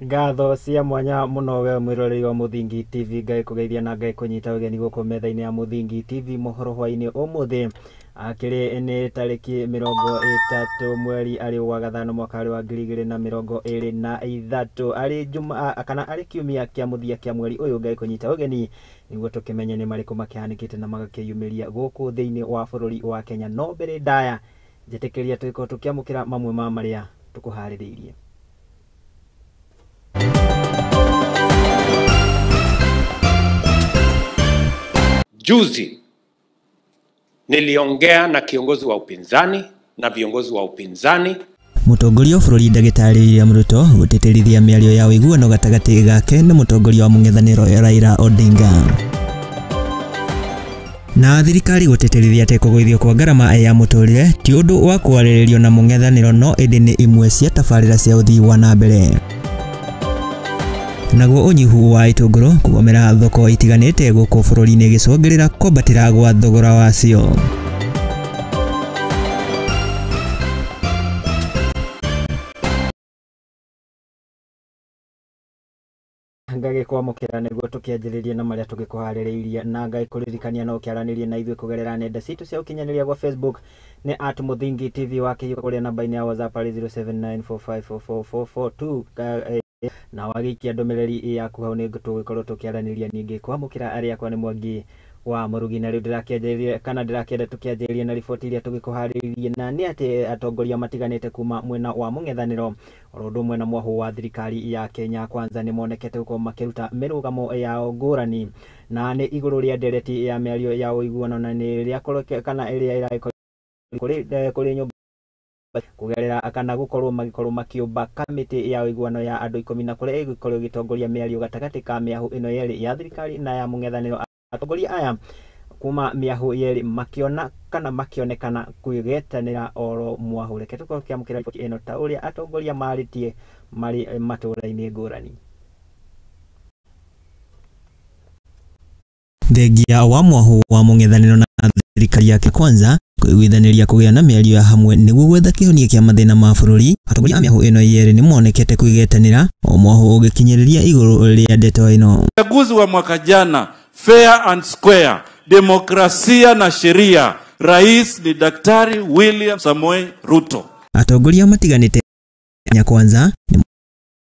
Ngatho cia mwanya muno we mwiroreri wa Muthingi TV, Ngai kugeithia na Ngai kunyita ugeni guku metha-ini ya Muthingi TV mohoro hwaini umuthi akiri ni tariki 30 mweri ari wa gathano mwaka wa 2023 ari juma kana ari kiumia kia muthia kia mweri uyu. Ngai kunyita ugeni niguo tukimenye ni mariku makihanikite na magakiyumiria guku thiini wa bururi wa Kenya. No mbere ndaya njitikiria tugikorwo tukiamukira mamwe ma maria tukuhaririirie. Juzi niliongea na kiongozi wa upinzani na viongozi wa upinzani. Mutongoria wa bũrũri Ndagĩtarĩ William Ruto gũtĩtĩrithia mĩario ya ũiguano gatagatĩ gake na mũtongoria wa mũng'ethanĩro Raila Odinga. Na thirikari gũtĩtĩrithia atĩ kũgũithio kwa ngarama ya mũtũrĩre ti ũndũ wa kwarĩrĩrio na mũng'ethanĩro no ĩndĩ nĩ imwe cia tabarĩra cia ũthii wa na mbere. Naguo ũnyihu wa itũngũrũ kũgomera thoko itiganĩte gũkũ bũrũri-inĩ gĩcũngĩrĩra kwambatĩra gwa thogora wacio. Ngagĩkwamũkĩra nĩguo tũkĩanjĩrĩrie na marĩa tũgĩkũharĩrĩirie na Ngai kũririkania no ũkĩaranĩrie na ithuĩ kũgerera nenda citũ cia ũkinyanĩria gwa Facebook nĩ @Muthingi TV wake kũrĩa namba-inĩ ya WhatsApp arĩ 0794544442 na wagĩikia ndũmĩrĩri yaku hau nĩ tũgĩkorwo tũkĩaranĩria. Ningĩ kwamũkĩra arĩa akwa nĩ Mwangi wa Mũrugi. Na rĩu ndĩrakĩanjĩrĩria kana ndĩrakĩenda tũkĩanjĩrĩria na riboti iria tũgĩkũharĩrĩirie, na nĩ atĩ atongoria matiganĩte kuma mwena wa mũng'ethanĩro oro ũndũ ũmwe na mwahũ wa thirikari ya Kenya Kwanza nĩ monekete gũkorwo makĩruta mĩrũgamo yao ngũrani na nĩ igũrũ rĩa ndereti ya mĩario ya ũiguano na nĩ ĩrĩa kana ĩrĩa ĩragĩkorwo kũrĩ nyũmba kugerera kana gukorwo magikorwo makiumba kamĩtĩ ya ũiguano ya andũ 10 na kũrĩa ĩgũkorwo ĩgĩtongoria mĩario gatagatĩ ka mĩahũ ĩno yerĩ ya thirikari na ya mũng'ethanĩro. Atongoria aya kuma mĩahũ yerĩ makiona kana makionekana kwĩgetanĩra oro mwahũ. Reke tũkorwo tũkĩamũkĩra riboti ĩno ta ũrĩa atongoria marĩtie marĩ matũũra-inĩ ngũrani. Thengia wa mwahũ wa mũng'ethanĩro na thirikari ya Kwanza kũiguithanĩria kũgĩa na mĩario ya hamwe nĩguo gwetha kĩhonia kĩa mathĩna ma bũrũri, atongoria a mĩahũ ĩno yerĩ nĩ monekete kwĩgetanĩra o mwahũ ũgĩkinyĩrĩria igũrũ rĩa ndeto ĩno. Uchaguzi wa mwaka jana fair and square, demokrasia na sheria, rais ni Daktari William Samoei Ruto. Atongoria matiganĩte ya Kwanza nĩ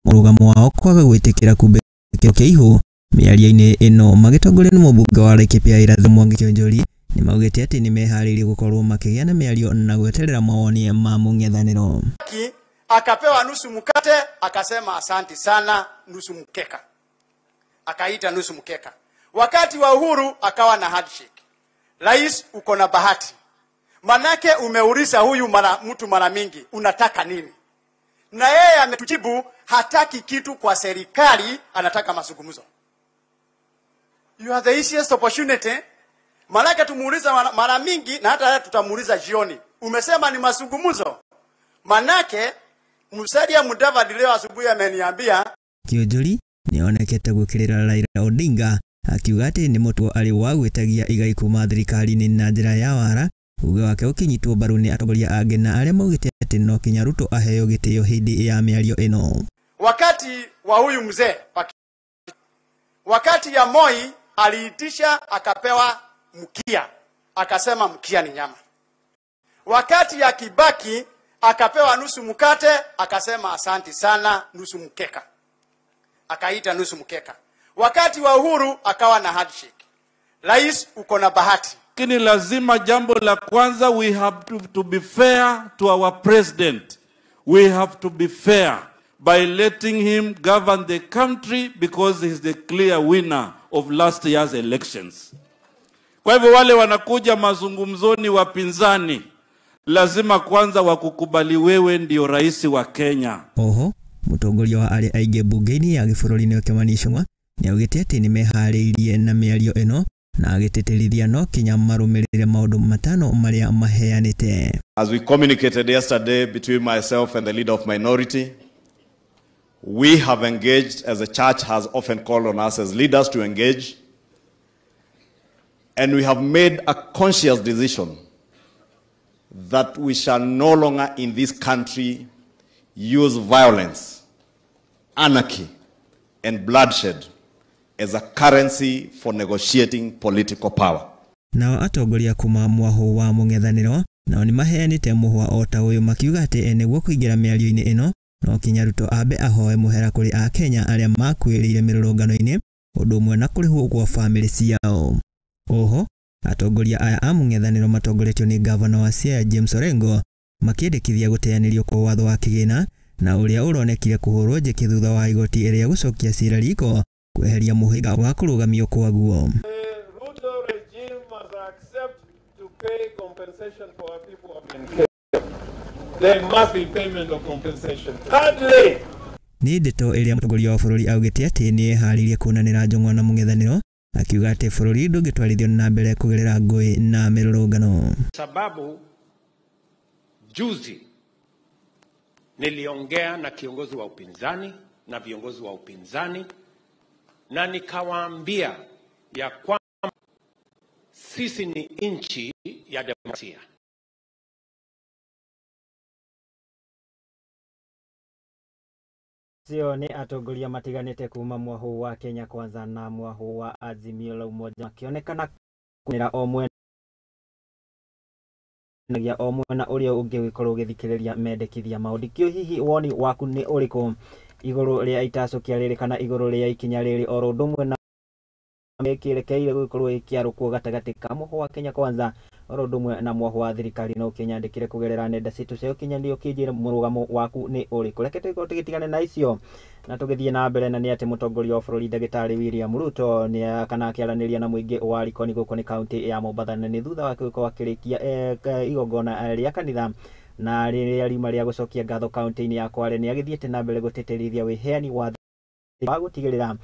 mũrũgamo wao kwaga gwĩtĩkĩra kumbĩkĩro kĩa ihũ mĩario-inĩ ĩno magĩtongorio nĩ mũmbunge wa Laikipia Irathĩro Mwangi Kĩonjori nĩ maugĩte atĩ nĩ meharĩirie gũkorwo makĩgĩa na mĩario na gweterera mawoni ma mũng'ethanĩro. Akapewa nusu mkate akasema asanti sana, nusu mkeka, akaita nusu mkeka. Wakati wa Uhuru akawa na handshake. Rais, uko na bahati, manake umeuliza huyu mtu mara mingi unataka nini, na yeye ametujibu hataki kitu kwa serikali, anataka mazungumzo. You are the easiest opportunity. Manake tumuuliza mara mingi na hata tutamuuliza jioni, umesema ni mazungumzo. Manake Musalia Mudavadi leo asubuhi ameniambia. Kĩonjori nĩonekete gũkĩrĩra Raila Odinga akiuga atĩ nĩ mũtugo arĩ wa gwĩtagia igai kuma thirikari-inĩ na njĩra ya wara, uge wake ũkĩnyitwo mbaru nĩ atongoria angĩ na arĩa maugĩte atĩ no kinya Ruto aheo gĩtĩo hĩndĩ ya mĩario ĩno. Wakati wa huyu mzee, wakati ya Moi aliitisha akapewa mkia, akasema mkia ni nyama. Wakati ya Kibaki akapewa nusu mkate akasema asanti sana, nusu mkeka, akaita nusu mkeka. Wakati wa Uhuru akawa na handshake. Rais, uko na bahati. Lakini lazima jambo la kwanza, we have to be fair to our president. We have to be fair by letting him govern the country because he's the clear winner of last year's elections. Kwa hivyo wale wanakuja mazungumzoni wapinzani lazima kwanza wakukubali wewe ndio rais wa Kenya. Oho, mũtongoria wa arĩa aingĩ bunge-inĩ ya gĩbũrũri-inĩ Kimani Ichung'wa nĩaugĩte atĩ nĩmeharĩirie na mĩario ĩno na agĩtĩtĩrithia no kinya marũmĩrĩre maũndũ matano marĩa maheanĩte. As we communicated yesterday between myself and the leader of minority, we have engaged, as the church has often called on us as leaders to engage, and we have made a conscious decision that we shall no longer in this country use violence anarchy, and bloodshed as a currency for negotiating political power. Nao atongoria kuma mwaho wa mũng'ethanĩro nao nĩmaheanĩte mũhwa o ta ũyũ makiuga atĩ nĩguo kũingĩra mĩario-inĩ ĩno no kinya Ruto ambe ahoe mũhera kũrĩ Akenya arĩa makuĩrĩire mĩrũrũngano-inĩ ũndũ ũmwe na kũrĩhwo kwa bamĩrĩ ciao. Oho atongoria aya a mũng'ethanĩro matongoretio nĩ gavana wa Siaya James Orengo makĩendekithia gũteanĩrio kwa watho wa kĩgĩna na ũrĩa ũronekire kũhũrwo njeki thutha wa igoti rĩa gũcokia cira riko kweheria mũhĩnga wa kũrũgamio kwaguo. Ruto regime must accept to pay compensation for our people who have been killed. There must be payment of compensation. Thirdly, Nĩ ndeto ĩrĩa mũtongoria wa bũrũri augĩte atĩ nĩ eharĩirie kuonanĩra njong'o na mũng'ethanĩro akiuga atĩ bũrũri ndũngĩtwarithio na mbere kũgerera ngũĩ na mĩrũrũngano. Sababu juzi niliongea na kiongozi wa upinzani na viongozi wa upinzani na nikawaambia ya kwamba sisi ni nchi ya demokrasia. Cio nĩ atongoria matiganĩte kuma mwahu wa Kenya Kwanza na mwahu wa Azimio la Umoja makĩonekana kũnĩra o mwena o mwena ũrĩa ũngĩ ũgĩkorwo ũgĩthikĩrĩria mendekithia mao. Ndikĩũĩ hihi woni waku nĩ ũrĩkũ igũrũ rĩa itacũkia rĩrĩ kana igũrũ rĩa ikinya rĩrĩ oro ũndũ ũmwe na mĩkĩrekeire gũgĩkorwo ĩkĩarũkwo gatagatĩ ka mwahu wa Kenya Kwanza oro ũndũ ũmwe na mwahu wa thirikari no ũkĩnyandĩkĩre kũgerera nenda citũ cia ũkinyanĩria ũkĩnjĩre mũrũgamo waku nĩ ũrĩkũ. Reke tũgĩkorwo tũgĩtigane na icio na tũgĩthiĩ na mbere na nĩ atĩ mũtongoria wa bũrũri ndagĩtarĩ William Ruto nĩ kana akĩaranĩria na mũingĩ wa Likoni gũkũ nĩ kaunti ya Mombatha na nĩ thutha wake gũkorwo akĩrĩkia igongona rĩa kanitha na rĩrĩa riuma rĩa gũcokia ngatho kaunti-inĩ ya Kwale nĩ agĩthiĩte na mbere gũtĩtĩrithia wĩheani wa gũtigĩrĩra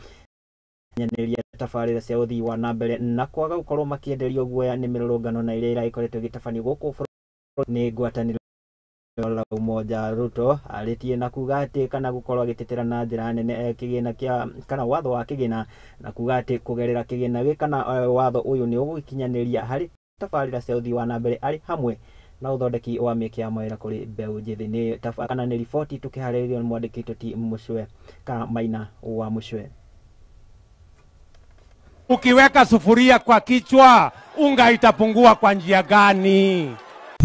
nyanĩria tabarĩra cia ũthii wa na mbere na kwaga gũkorwo makĩenderio guoya nĩ mĩrũrũngano na iria irakoretwo ĩgĩtabanio gũkũ bũrũri nĩ ngwatanĩro la Umoja. Ruto arĩtie na kuga atĩ kana gũkorwo agĩtetera na njĩra nene kĩgĩna kĩa kana watho wa kĩgĩna na kuga atĩ kũgerera kĩgĩna gĩkĩ kana watho ũyũ nĩ ũgũkinyanĩria harĩ tabarĩra cia ũthii wa na mbere arĩ hamwe na ũthondeki wa mĩeke ya mawĩra kũrĩ mbeũ njĩthĩ. Nĩ kana nĩ riboti tũkĩharĩrĩrio nĩ mwandĩki witũ T Mũcwe kana Maina wa Mũcwe. Ukiweka sufuria kwa kichwa, unga itapungua kwa njia gani?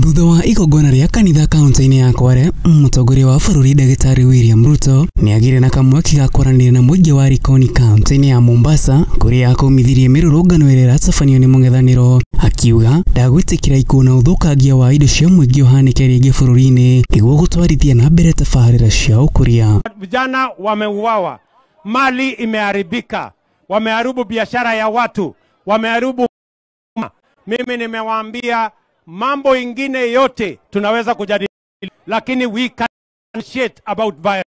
Thutha wa igongona rĩa kanitha kaunti-inĩ ya Kwale, mũtongoria wa bũrũri ndagĩtarĩ William Ruto nĩagĩire na kamweke ga kwaranĩria na mũingĩ wa Likoni kaunti-inĩ ya Mombasa kũrĩa akũmithirie mĩrũrũngano ĩrĩa ĩratabanio nĩ mũng'ethanĩro, akiuga ndagwĩtĩkĩra ikuũ na ũthũkangia wa indo cia mũingĩ ũhanĩke rĩngĩ bũrũri-inĩ nĩguo gũtwarithia na mbere tabarĩra cia ũkũria. Vijana wameuawa, mali imeharibika, wameharibu biashara ya watu, wameharibu. Mimi nimewaambia mambo ingine yote tunaweza kujadili, lakini we can't shit about violence.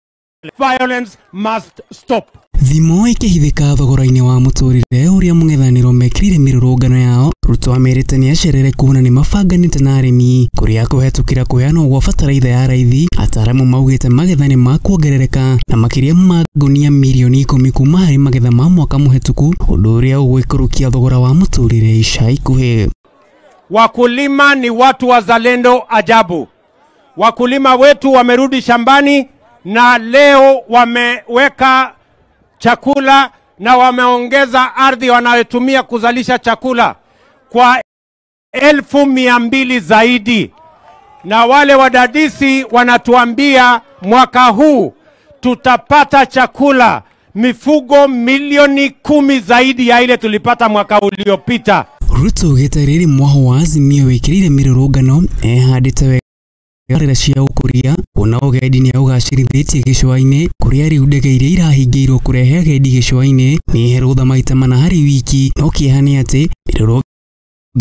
Violence must stop. Thimo ikĩhithĩka thogora-inĩ wa mũtũrĩre ũrĩa mũng'ethanĩro mekĩrire mĩrũrũngano yao, Ruto amerite nĩacerere kuona nĩ mabanganĩte na arĩmi kũrĩa kũhetũkĩra kũheanwo gwa bataraitha ya raithi. Ataaramu maugĩte magetha nĩ makuongerereka na makĩria ma ngunia mirioni 10 kuma harĩ magetha ma mwaka mũhetũku, ũndũ ũrĩa ũgũikũrũkia thogora wa mũtũrĩre ica ikuhĩ. Wakulima ni watu wazalendo ajabu. Wakulima wetu wamerudi shambani na leo wameweka chakula na wameongeza ardhi wanayotumia kuzalisha chakula kwa 200,000 zaidi. Na wale wadadisi wanatuambia mwaka huu tutapata chakula mifugo milioni 10 zaidi ya ile tulipata mwaka uliopita. Ruto ugĩte rĩrĩ mwaho wa Azimio wĩkĩrĩire mĩrũrũngano ehandĩte wega cia ũkũria kuona ũgendi nĩ ũgacĩrithĩtie gĩcũa-inĩ kũrĩa rĩu ndege iria irahingĩirwo kũrehe agendi gĩcũa-inĩ nĩ herũtha maita mana harĩ wiki, no kĩeha nĩ atĩ mĩrũrũngano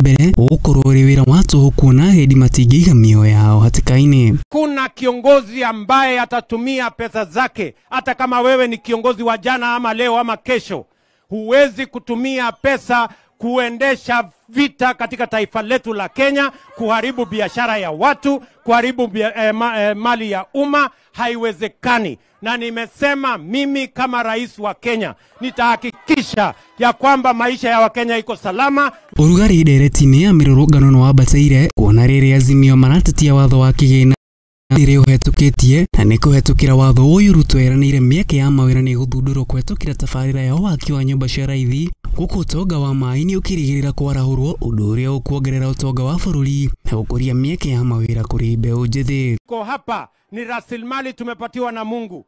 mbere ũgũkorwo ũrĩ wĩra wa tũhũ kuona agendi matingĩiga mĩoyo yao hatĩka-inĩ. Kuna kiongozi ambaye atatumia pesa zake, hata kama wewe ni kiongozi wa jana ama leo ama kesho, huwezi kutumia pesa kuendesha vita katika taifa letu la Kenya, kuharibu biashara ya watu, kuharibu mali ya umma. Haiwezekani. Na nimesema mimi kama rais wa Kenya nitahakikisha ya kwamba maisha ya Wakenya iko salama. Ũrugarĩ ndereti-inĩ ya mĩrũrũngano nĩ wambatĩire kuona rĩrĩ Azimio maratetia watho wa kĩgĩna Rĩrĩa ũhetũkĩtie na nĩ kũhetũkĩra watho ũyũ Ruto eranĩire mĩeke ya mawĩra nĩ ĩgũthundũrwo kũhetũkĩra tabarĩra ya waki wa nyũmba cia raithi gũkũ ũtonga wa maĩ nĩ ũkĩrĩgĩrĩra kwarahũrwo ũndũ ũrĩa ũkuongerera ũtonga wa bũrũri na gũkũria mĩeke ya mawĩra kũrĩ mbeũ njĩthĩ. Ko hapa ni rasilimali tumepatiwa na Mungu.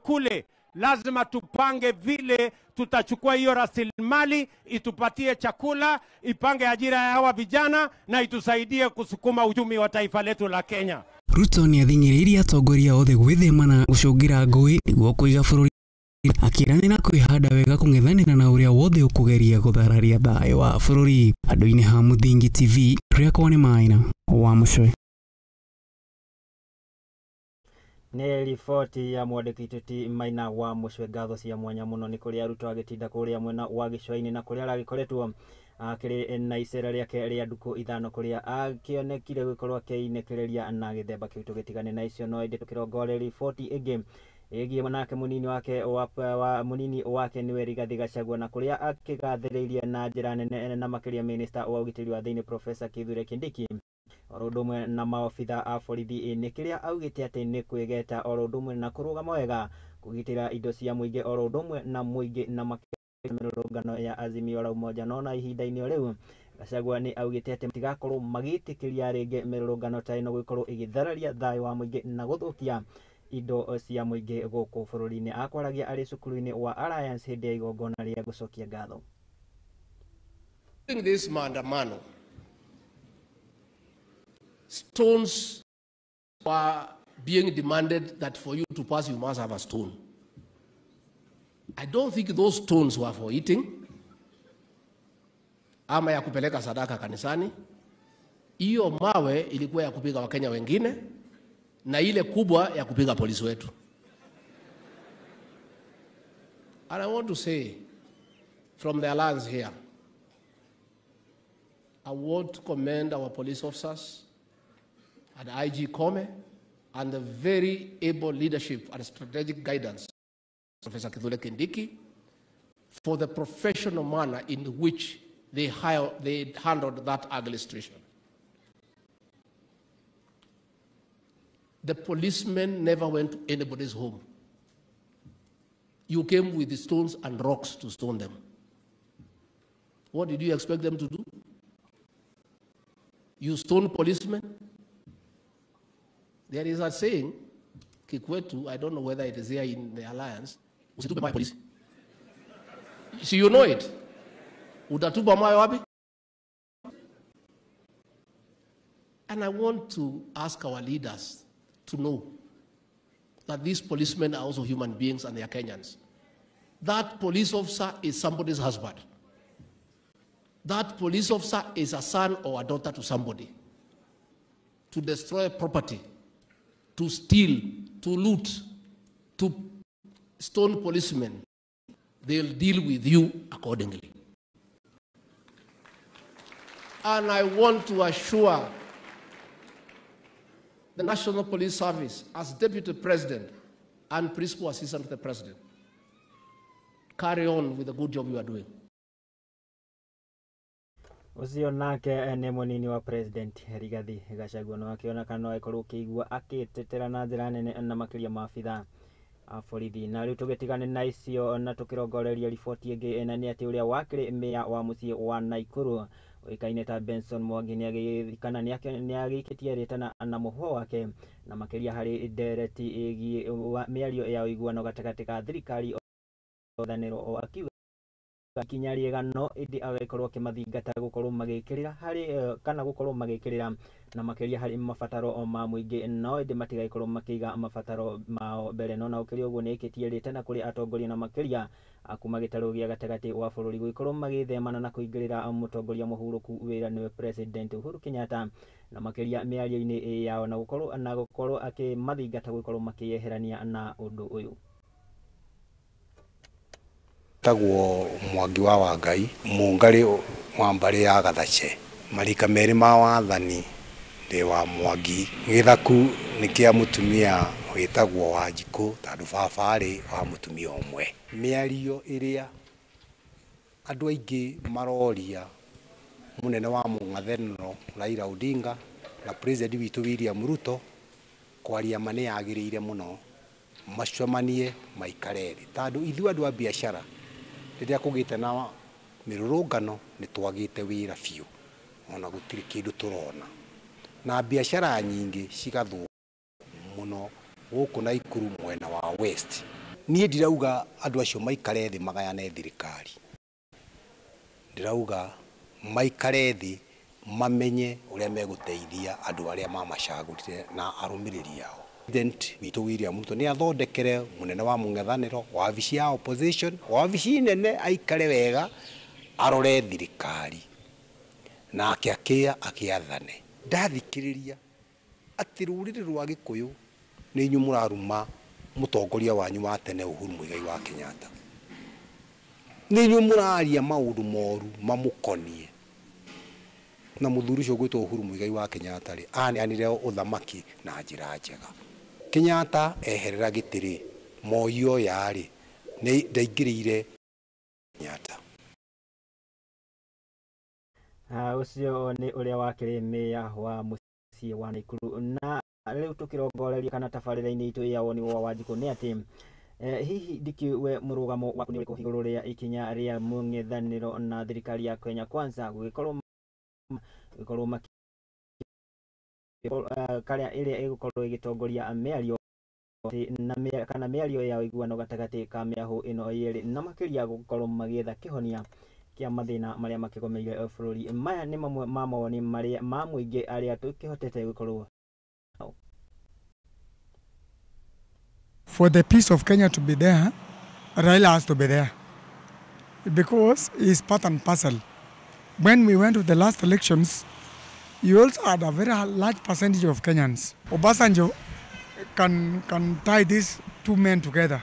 Kule lazima tupange vile tutachukua hiyo rasilimali itupatie chakula, ipange ajira ya hawa vijana na itusaidie kusukuma uchumi wa taifa letu la Kenya. Ruto nĩ athing'ĩrĩirie atongoria othe gwĩthema na gũcũngĩra ngũĩ nĩguo kũiga bũrũri akĩranĩra kwĩhanda wega kũng'ethanĩra na ũrĩa wothe ũkũgeria gũthararia thayũ wa bũrũri. Andũ-inĩ ha Mũthingi TV, rĩakwa nĩ Maina wa Mũcwe. Nĩ riboti ya mwandĩki witũ Maina wa Mũcwe. Ngatho cia mwanya mũno nĩ kũrĩa Ruto agĩtinda kũrĩa mwena wa gĩcũa-inĩ na kũrĩa aragĩkoretwo akĩrĩ na icera rĩake rĩa ndukũ 5 kũrĩa akĩonekire gũkorwo akĩinĩkĩrĩria na gĩthemba kĩu. Tũgĩtigane na icio no ĩndĩ tũkĩrongore riboti ĩngĩ ĩgiĩ nake mũnini wake wa mũnini wake nĩwe Rigathi Gachagua na kũrĩa akĩgathĩrĩirie na njĩra nene na makĩria minista wa ũgitĩri wa thĩinĩ Professor Kithure Kindiki oro ũndũ ũmwe na maobitha a borithi nĩ kĩrĩa augĩte atĩ nĩ kwĩgeta oro ũndũ ũmwe na kũrũgama wega kũgitĩra indo cia mũingĩ oro ũndũ ũmwe na mũingĩ na makĩria mĩrũrũngano ya Azimio la Umoja. No na ihinda-inĩ o rĩu Gachagua nĩ augĩte atĩ matigakorwo magĩtĩkĩria rĩngĩ mĩrũrũngano ta ĩno gũkorwo ĩgĩthararia thayũ wa mũingĩ na gũthũkia indo cia mũingĩ gũkũ bũrũri-inĩ. Akwaragia arĩ cukuru-inĩ wa Alliance hĩndĩ ya igongona rĩa gũcokia ngatho. During this maandamano, stones were being demanded that for you to pass you must have a stone. I don't think those stones were for eating ama ya kupeleka sadaka kanisani. Hiyo mawe ilikuwa ya kupiga Wakenya wengine na ile kubwa ya kupiga polisi wetu. And I want to say from the Alliance here, I want to commend our police officers and IG Kome and the very able leadership and strategic guidance of Professor Kithure Kindiki for the professional manner in which they handled that ugly situation. The policemen never went to anybody's home. You came with the stones and rocks to stone them. What did you expect them to do? You stone policemen? There is a saying, Kikwetu, I don't know whether it is here in the Alliance, usitupe mawe polisi. So you know it. Utatupa mawe wapi? And I want to ask our leaders to know that these policemen are also human beings and they are Kenyans. That police officer is somebody's husband. That police officer is a son or a daughter to somebody. To destroy property, to steal, to loot, to stone policemen, they'll deal with you accordingly. And I want to assure the National Police Service, as Deputy President and Principal Assistant to the President, carry on with the good job you are doing. Ucio nake nĩ mũnini wa President Rigathi Gachagua no akĩoneka no akorwo ũkĩigua akĩtetera na njĩra nene na makĩria maabitha a borithi. Na rĩu tũgĩtigane na icio na tũkĩrongoreria riboti ĩngĩ na nĩ atĩ ũrĩa wakĩrĩ meya wa mũciĩ wa Nakuru ũĩkaine ta Benson Mwangi nĩ agĩikĩtie rĩtana na mũhwa wake na makĩria harĩ ndereti ĩgiĩ mĩario ya ũiguano gatagatĩ ka thirikari thanĩro akiuga ikinya rĩega no ĩndĩ agagĩkorwo akĩmathingata gũkorwo magĩkĩrĩra harĩ kana gũkorwo magĩkĩrĩra na makĩria harĩ mabataro ma mũingĩ no ĩndĩ matigagĩkorwo makĩiga mabataro mao mbere. No na ũkĩrĩ ũguo nĩ ĩkĩtie rĩtana kũrĩ atongoria na makĩria kuma gĩtarũ gĩa gatagatĩ wa bũrũri gũgĩkorwo magĩthemana na kũingĩrĩra mũtongoria mũhurũku wĩra nĩwe President Uhuru Kenyatta na makĩria mĩario-inĩ yao na gũkorwo akĩmathingata gũkorwo makĩyeherania na ũndũ ũyũ. Tagwo Mwangi wa Wangai, Mũngarĩ wa mbarĩ ya Gathace. Marika merĩ ma wathani ndĩ wa Mwangi. Gĩthaku nĩ kĩa mũtumia wĩtagwo Wanjikũ tondũ baba arĩ wa mũtumia ũmwe. Mĩario ĩrĩa andũ aingĩ maroria mũnene wa mũng'ethanĩro Raila Odinga na president witũ William Ruto. Kwaria ma nĩ yagĩrĩire mũno macemanie maikare thĩ, tondũ ithuĩ andũ a biacara rĩrĩa kũgĩte na mĩrũrũngano nĩ twagĩte wĩra biũ, ona gũtirĩ kĩndũ tũrona, na biacara nyingĩ cigathũka mũno gũkũ Naikuru mwena wa West. Niĩ ndirauga andũ acio maikare thĩ magayane thirikari, ndirauga maikare thĩ mamenye ũrĩa megũteithia andũ arĩa mamacagũrire na arũmĩrĩri ao. President witũ William Ruto nĩ athondekere mũnene wa mũng'ethanĩro, wabici ya opposition, wabici nene, aikare wega arore thirikari nake akĩa akĩathane. Ndathikĩrĩria atĩ rũrĩrĩ rwa Gĩkũyũ nĩ inyuĩ mũraruma mũtongoria wanyu wa tene Uhuru Muigai wa Kenyatta, nĩ inyuĩ mũraria maũndũ moru mamũkonie, na mũthuri ũcio ũgwĩtwo Uhuru Muigai wa Kenyatta rĩ aneanire ũthamaki na njĩra njega. Kenyatta eherera gĩtĩ rĩ, Moi oya rĩ nĩ ndaingĩrĩire Kenyatta. Ũcio nĩ ũrĩa wakĩrĩ meya wa mũciĩ wa Naikuru. Na rĩu tũkĩrongoreria kana tabarĩra-inĩ itũ ya woni wa Wanjikũ nĩ atĩ hihi ndikĩwe mũrũgamo waku nĩ ũrĩkũ igũrũ rĩa ikinya rĩa mũng'ethanĩro na thirikari ya Kenya Kwanza gũgĩkorwo karĩa ĩrĩa ĩgũkorwo ĩgĩtongoria mĩario na kana mĩario ya ũiguano gatagatĩ ka mĩahũ ĩno yerĩ, na makĩria gũkorwo magĩetha kĩhonia kĩa mathĩna marĩa makĩgomeire bũrũri. Maya nĩ mamwe ma mawoni marĩa ma mũingĩ arĩa tũkĩhotete gũkorwo. For the peace of Kenya to be there, Raila has to be there because he is part and parcel. When we went to the last elections, you also had a very large percentage of Kenyans. Obasanjo can tie these two men together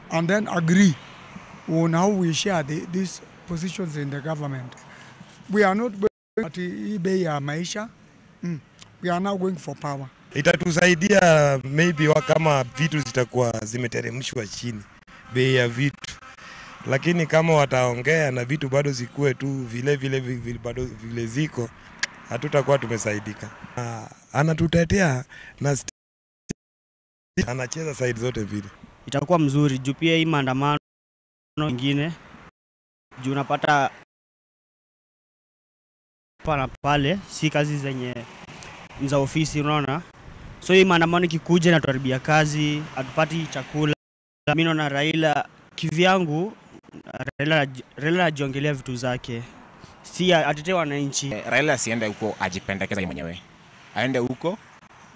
and then agree on how we share these positions in the government. We are not going to bei ya maisha. We are now going for power. Itatusaidia maybe kama vitu zitakuwa zimeteremshwa chini, bei ya vitu. Lakini kama wataongea na vitu bado zikuwe tu vile vile, vile bado vile ziko, hatutakuwa tumesaidika. Anatutetea na anacheza side zote vile. Itakuwa mzuri juu pia hii maandamano nyingine juu unapata hapa na pale si kazi zenye za ofisi, unaona. So hii maandamano ikikuja na tuharibia kazi, hatupati chakula. Mimi naona Raila kivyangu, Raila ajiongelea vitu zake, si atetee wananchi. Raila asiende huko ajipendekeza yeye mwenyewe, aende huko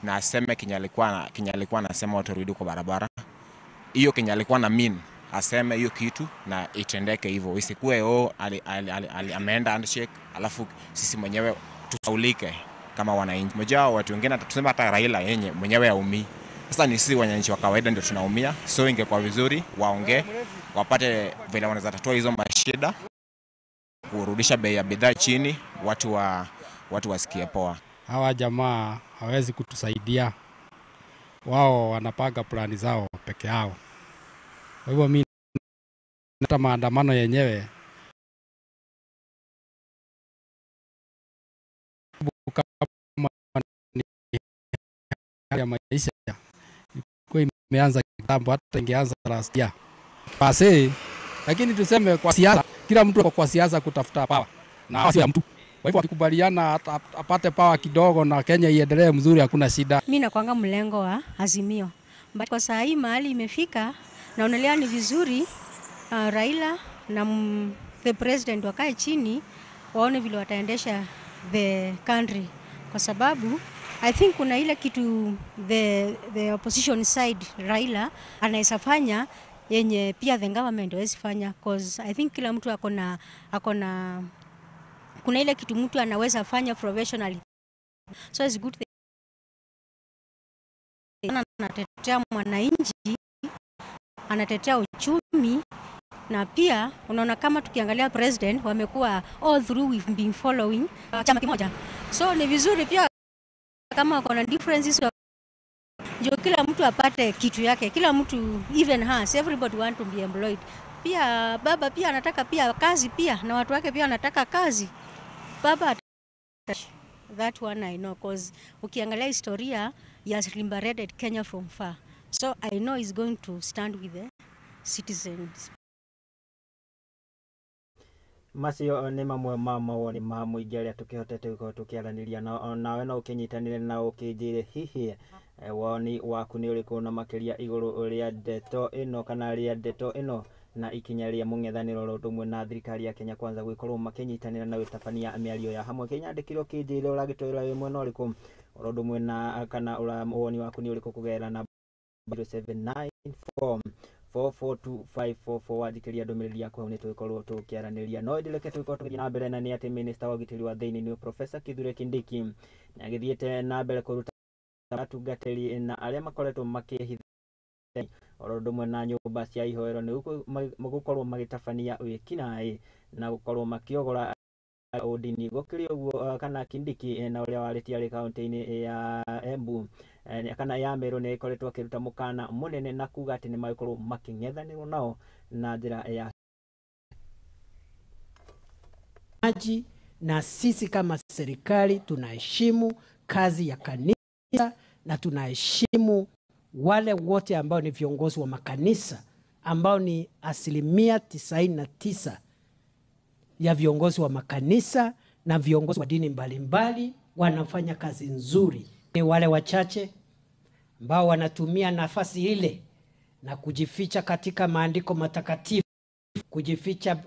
na aseme kenye alikuwa anasema watu warudi kwa barabara. Hiyo kenye alikuwa na mean aseme hiyo kitu na itendeke hivyo, isikuwe oh ameenda handshake alafu sisi mwenyewe tusaulike kama wananchi. Mmoja wao watu wengine tuseme hata Raila yenye mwenyewe haumii. Sasa ni sisi wananchi wa kawaida ndio tunaumia. So ingekuwa vizuri waongee, wapate vile wanaweza tatua hizo mashida, kurudisha bei ya bidhaa chini, watu wasikie poa. Hawa jamaa hawezi kutusaidia. Wao wanapanga plani zao peke yao. Kwa hivyo mimi hata maandamano yenyewe kama ya maisha ilikuwa imeanza kitambo, hata ingeanza last year. Basi, lakini tuseme kwa siasa, kila mtu kwa siasa kutafuta power na si mtu. Kwa hivyo akikubaliana apate power kidogo na Kenya iendelee mzuri, hakuna shida. Mimi nakuanga mlengo wa Azimio. But kwa saa hii mahali imefika, naonelea ni vizuri Raila na the president wakae chini waone vile wataendesha the country, kwa sababu I think kuna ile kitu the opposition side Raila anaweza fanya yenye pia the government hawezi fanya, cause I think kila mtu akona kuna ile kitu mtu anaweza fanya professionally. So it's good anatetea mwananchi, anatetea uchumi, na pia unaona kama tukiangalia president wamekuwa all through we've been following chama kimoja. So ni vizuri pia kama kuna differences ndio kila mtu apate kitu yake, kila mtu even has everybody want to be employed. Pia baba pia anataka pia kazi pia na watu wake pia anataka kazi. Baba That one I know, cause ukiangalia historia, he has liberated Kenya from far. So I know he's going to stand with the citizens. Macio nĩ mamwe ma mawoni ma mũingĩ arĩa tũkĩhotete gũkorwo tũkĩaranĩria nao. Nawe no ũkĩnyitanĩre na ũkĩnjĩre hihi woni waku nĩ ũrĩkũ na makĩria igũrũ rĩa ndeto ĩno kana rĩa ndeto ĩno na ikinya rĩa mũng'ethanĩro oro ũndũ ũmwe na thirikari ya Kenya Kwanza gũgĩkorwo makĩnyitanĩra na gũtabania mĩario ya hamwe. Kĩnyandĩkĩre ũkĩnjĩre ũragĩtwĩra wĩ mwena ũrĩkũ oro ũndũ ũmwe na kana woni waku nĩ ũrĩkũ kũgerera namba 0794 442544 wanjikĩria ndũmĩrĩri yaku hau nĩ tũgĩkorwo tũkĩaranĩria. No ĩndĩ reke tũgĩkorwo tũgĩthiĩ na mbere na nĩ atĩ minista wa ũgitĩri wa thĩinĩ nĩ Professor Kithure Kindiki nĩ agĩthiĩte na mbere kũruta atungatĩri na arĩa makoretwo makĩhitha oro ũndũ ũmwe na nyũmba cia ihoero nĩ gũkorwo magĩtabania wĩkinaĩ na gũkorwo makĩogora ũndini. Gũkĩrĩ ũguo kana Kindiki na ũrĩa warĩtie arĩ kaũntĩ-inĩ ya Embu kana ya Meru nĩ ĩkoretwo akĩruta mũkana mũnene na kuga atĩ nĩ magĩkorwo makĩng'ethanĩrwo nao na njĩra ya maji. Na sisi kama serikali tunaheshimu kazi ya kanisa na tunaheshimu wale wote ambao ni viongozi wa makanisa ambao ni 99% ya viongozi wa makanisa na viongozi wa dini mbalimbali wanafanya kazi nzuri. Ni wale wachache ambao wanatumia nafasi ile na kujificha katika maandiko matakatifu, kujificha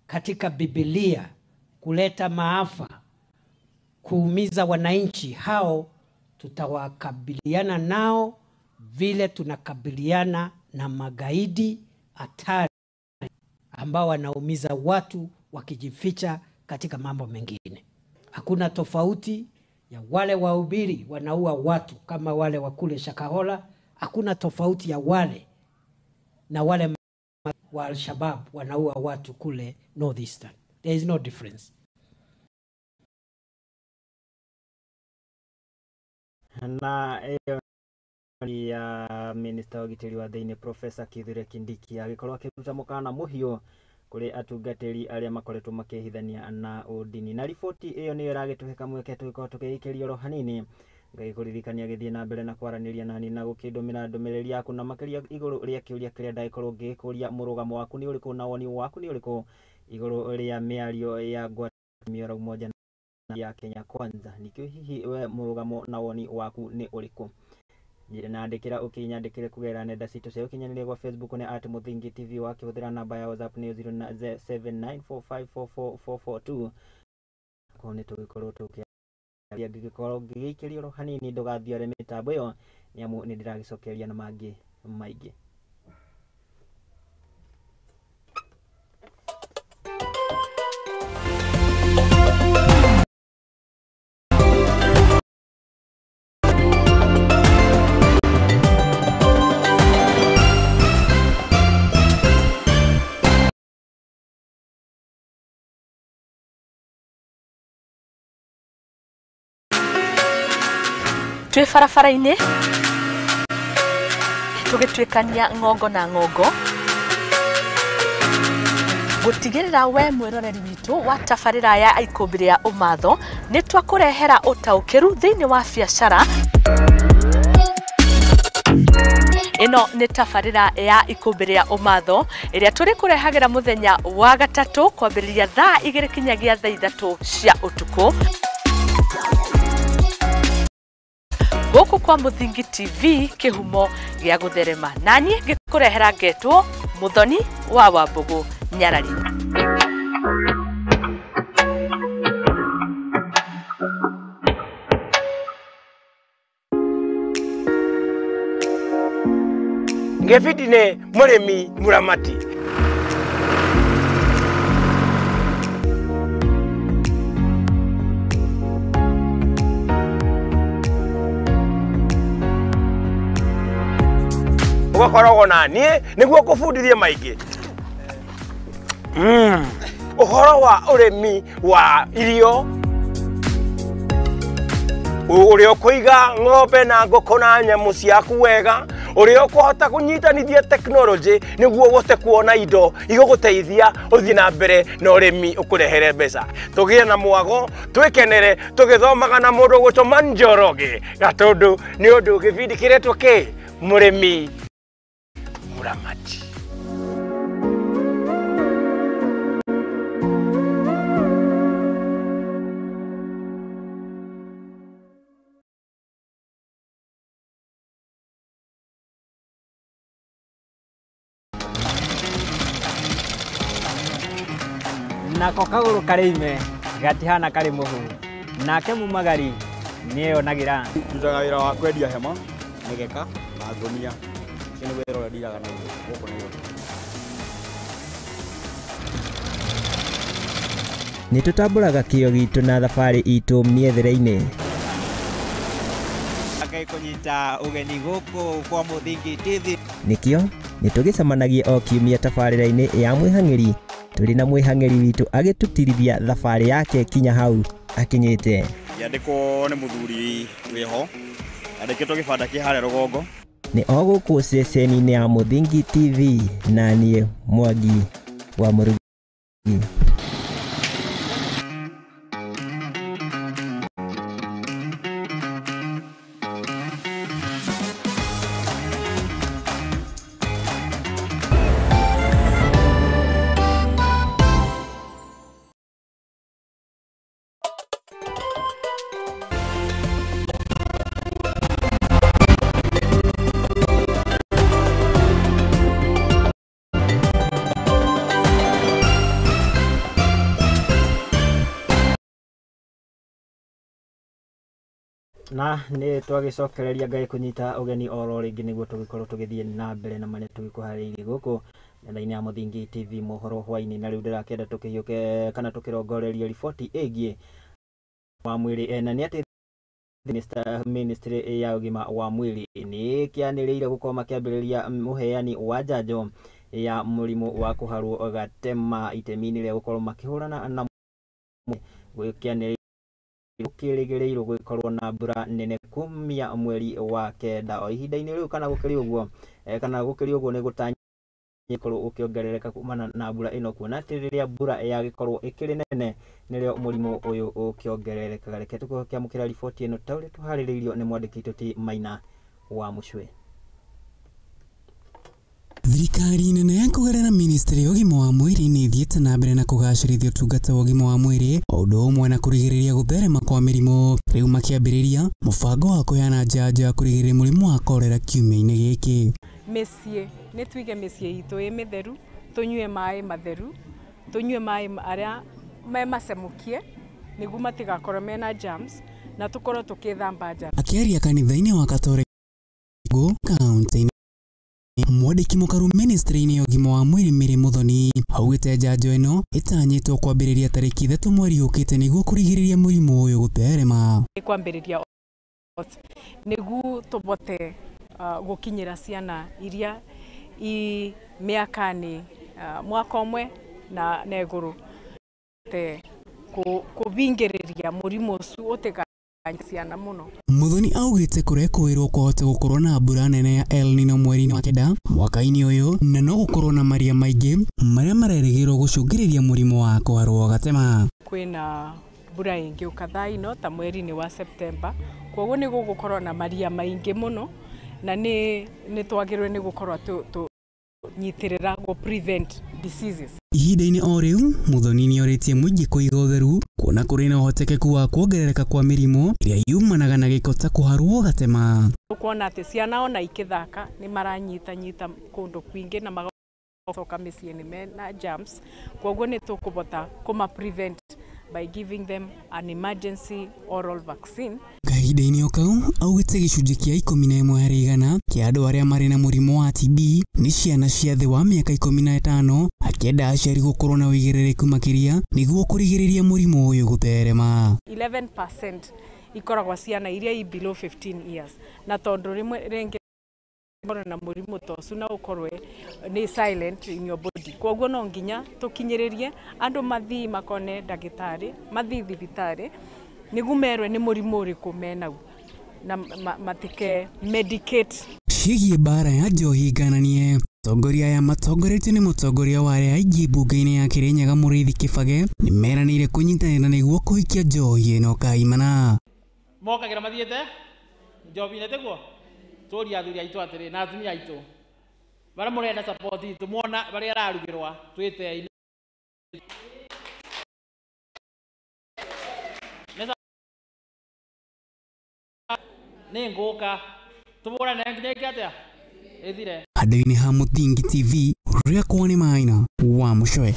katika Biblia, kuleta maafa, kuumiza wananchi. Hao tutawakabiliana nao vile tunakabiliana na magaidi hatari ambao wanaumiza watu wakijificha katika mambo mengine. Hakuna tofauti ya wale wahubiri wanaua watu kama wale wa kule Shakahola. Hakuna tofauti ya wale na wale wa Al-Shabaab wanaua watu kule Northeastern. There is no difference. Na ĩyo nĩ ya minista wa ũgitĩri wa thĩinĩ Professor Kithure Kindiki agĩkorwo akĩruta mũkana mũhiũ kũrĩ atungatĩri arĩa makoretwo makĩhithania na ũndini. Na riboti ĩyo nĩyo ĩragĩtũhe kamweke tũgĩkorwo tũkĩikĩria oro hanini ngagĩkũririkania gĩthiĩ na mbere na kwaranĩria nani na gũkĩndũmĩra ndũmĩrĩri yaku na makĩria igũrũ rĩa kĩũria kĩrĩa ndagĩkorwo ngĩkũria mũrũgamo waku nĩ ũrĩkũ na woni waku nĩ ũrĩkũ igũrũ rĩa mĩario ya ngwatanĩro Umoja ya Kenya Kwanza. Nĩkĩo hihi we mũrũgamo na woni waku nĩ ũrĩkũ? Nandĩkĩra ũkĩnyandĩkĩre kũgerera nenda citũ cia ũkinyanĩria gwa Facebook nĩ @Muthingi TV, wakĩhũthĩra namba ya WhatsApp nĩ 0794544442. Kũu nĩ tũgĩkorwo tũkĩaria ngĩgĩkorwo ngĩgĩikĩria oro hanini ndũgathiore mĩtambo ĩyo nĩamu nĩ ndĩragĩcokeria na mangĩ maingĩ. Twĩ barabara-inĩ tũgĩtuĩkania ng'ongo na ng'ongo gũtigĩrĩra we mwĩroreri witũ wa tabarĩra ya ikũmbĩ rĩa ũmatho nĩ twakũrehera ũtaũkĩru thĩinĩ wa biacara. Ĩno nĩ tabarĩra ya ikũmbĩ rĩa ũmatho ĩrĩa tũrĩkũrehagĩra mũthenya wa gatatũ kwambĩrĩria thaa 2 kinyagia thaa 3 cia ũtukũ gũkũ kwa Muthingi TV kĩhumo gĩa gũtherema. Naniĩ ngĩkũrehera ngetwo Muthoni wa Wambũgũ Nyarari. Ngĩbidi nĩ mũrĩmi mũramati. Ũgakoragwo na niĩ nĩguo kũbundithia maingĩ ũhoro wa ũrĩmi wa irio, ũrĩa ũkũiga ng'ombe na ngũkũ na nyamũ ciaku wega, Ũrĩa ũkũhota kũnyitanithia technology nĩguo ũhote kuona indo igũgũteithia ũthiĩ na mbere na ũrĩmi ũkũrehere mbeca. Tũgĩe na mwago, twĩkenere tũgĩthomaga na mũndũ ũgwĩtwo Njoroge Gatũndũ nĩ ũndũ gĩbindi kĩretwo kĩ Mũrĩmi Mũramati. Nako kagũrũ karĩ ime gatihana karĩ mũhu nake mumagari nĩeyonagĩra. Ndutaga wĩra wa kwendia hema, mĩgeka na ngũnia. Ũcio nĩ wĩra ũrĩa ndiraga naguo gũkũ Nairobi. Nĩ tũtambũraga kĩo gitũ na thabarĩ itũ mĩethere-inĩ. Ngai kũnyita ũgeni gũkũ kwa Mũthingi TV. Nĩkĩo nĩ tũgĩcemanagia o kiumia tabarĩra-inĩ ya mwĩhang'ĩri tũrĩ na mwĩhang'ĩri witũ agĩtũtirithia thabarĩ yake kinya hau akinyĩte. Ngĩandĩkwo nĩ mũthuri wĩho, andĩkĩtwo gĩbanda kĩ harĩa rũgongo. Nĩ o gũkũ ceceni-inĩ ya Mũthingi TV na niĩ Mwangi wa Mũrugi. Na nĩ twagĩcokereria Ngai kũnyita ũgeni oro rĩngĩ nĩguo tũgĩkorwo tũgĩthiĩ na mbere na marĩa tũgĩkũharĩirie gũkũ nenda-inĩ ya Mũthingi TV mohoro hwainĩ. Na rĩu ndĩrakĩenda tũkĩhiũke kana tũkĩrongorerie riboti ĩgiĩ wa mwĩrĩ, na nĩ atĩ Ministry ya ũgima wa mwĩrĩ nĩ kĩanĩrĩire gũkorwo makĩambĩrĩria ũheani wa njanjo ya mũrimũ wa kũharwo gatema itemi-inĩ rĩa gũkorwo makĩhũrana na gwĩkĩanĩrĩire gũkĩrĩgĩrĩirwo gũkorwo na mbura nene kumia mweri wa kenda o ihinda-inĩ rĩu kana gũkĩrĩ ũguo, kana gũkĩrĩ ũguo nĩ gũtanyĩtwo ũkĩongerereka kumana na mbura ĩno, kuona atĩ rĩrĩa mbura yagĩkorwo ĩkĩrĩ nene nĩrĩo mũrimũ ũyũ ũkĩongererekaga. Reke tũkĩamũkĩra riboti ĩno ta ũrĩa tũharĩrĩirio nĩ mwandĩki witũ Ti Maina wa Mũcwe. Thirikari nene kũgerera ministry ya ũgima wa mwĩrĩ nĩ ĩthiĩte na mbere na kũgacĩrithia ũtungata wa ũgima wa mwĩrĩ o ũndũ ũmwe na kũrigĩrĩria gũtherema kwa mĩrimũ. Rĩu makĩambĩrĩria mũbango wa kũheana njanjo ya kũrigĩrĩria mũrimũ wa korera kiumia-inĩ gĩkĩ. Mĩciĩ nĩ tuige mĩciĩ itũ ĩ mĩtheru, tũnyue maĩ matheru, tũnyue maĩ arĩa me macemũkie nĩguo matigakorwo mena germs na tũkorwo tũkĩthamba nja. Akĩaria kanitha-inĩ wa Katoreki kaunti-inĩ, mwandĩki mũkaru ministry-inĩ ya ũgima wa mwĩrĩ Mary Muthoni augĩte njanjo ĩno ĩtanyĩtwo kwambĩrĩria tarĩki 3 mweri ũkĩte nĩguo kũrigĩrĩria mũrimũ ũyũ gũtherema. Kwambĩrĩria nĩguo tũbote gũkinyĩra ciana iria i mĩaka-inĩ mwaka ũmwe na igũrũ kũbingĩrĩria mũrimũ ũcio ũtiga ciana mũno. Muthoni augĩte kũrekũĩrwo kwahota gũkorwo na mbura nene ya El Nino mweri-inĩ wa kenda mwaka-inĩ ũyũ, na no gũkorwo na maria maingĩ marĩa marerĩgĩrĩrwo gũcũngĩrĩria mũrimũ wa kũharwo gatema. Kwĩna mbura ĩngĩũka thaa ino ta mweri-inĩ wa September, kwoguo nĩ gũgũkorwo na maria maingĩ mũno na nĩ twagĩrĩirwo nĩ gũkorwo tũnyitĩrĩra gũ prevent diseases. Ihinda-inĩ o rĩu Muthoni nĩorĩtie mũingĩ kũiga ũtheru kuona kũrĩ na ũhotekeku wa kuongerereka kwa mĩrimũ ĩrĩa yumanaga na gĩko ta kũharwo gatema. Kuona atĩ ciana ona ikĩthaka nĩ maranyitanyita kũndũ kwingĩ na magacoka mĩciĩ-inĩ mena germs, kwoguo nĩ tũkũbota kũma prevent by giving them an emergency oral vaccine. Kahinda-inĩ o kau augĩte gĩcunjĩ kĩa 11 harĩ igana kĩa andũ arĩa marĩ na mũrimũ wa TB nĩ ciana cia thĩ wa mĩaka 15, akĩenda aciari gũkorwo na ũigĩrĩrĩku makĩria nĩguo kũrigĩrĩria mũrimũ ũyũ gũtherema. 11% ikoragwo ciana iria i below 15 years, na tondũ rĩmwe rĩngĩ na mũrimũ ta ũcio na ũkorwe nĩ silent in your body, kwoguo no nginya tũkinyĩrĩrie andũ mathiĩ makone ndagĩtarĩ, mathiĩ thibitarĩ nĩguo merwe nĩ mũrimũ ũrĩkũ menau na matike medicate. Ciĩgiĩ mbara ya njohi ngananie. Atongoria aya matongoretio nĩ mũtongoria wa arĩa aingĩ mbunge-inĩ ya Kirinyaga Mũrĩithi Kĩbage nĩmeranĩire kũnyitanĩra nĩguo kũhikia njohi ĩno kaimana. Mokagĩra mathiĩte njohi-inĩ tiguo tũria athuri aitũ atĩrĩ na atumia aitũ barĩa mũrenda support itũ mwona barĩa ararugĩrwa twĩte nĩ ngũka tũbũrane nginya ĩke atĩa ĩthire. Handũ-inĩ ha Mũthingi TV, rĩakwa nĩ Maina wa Mũcoe.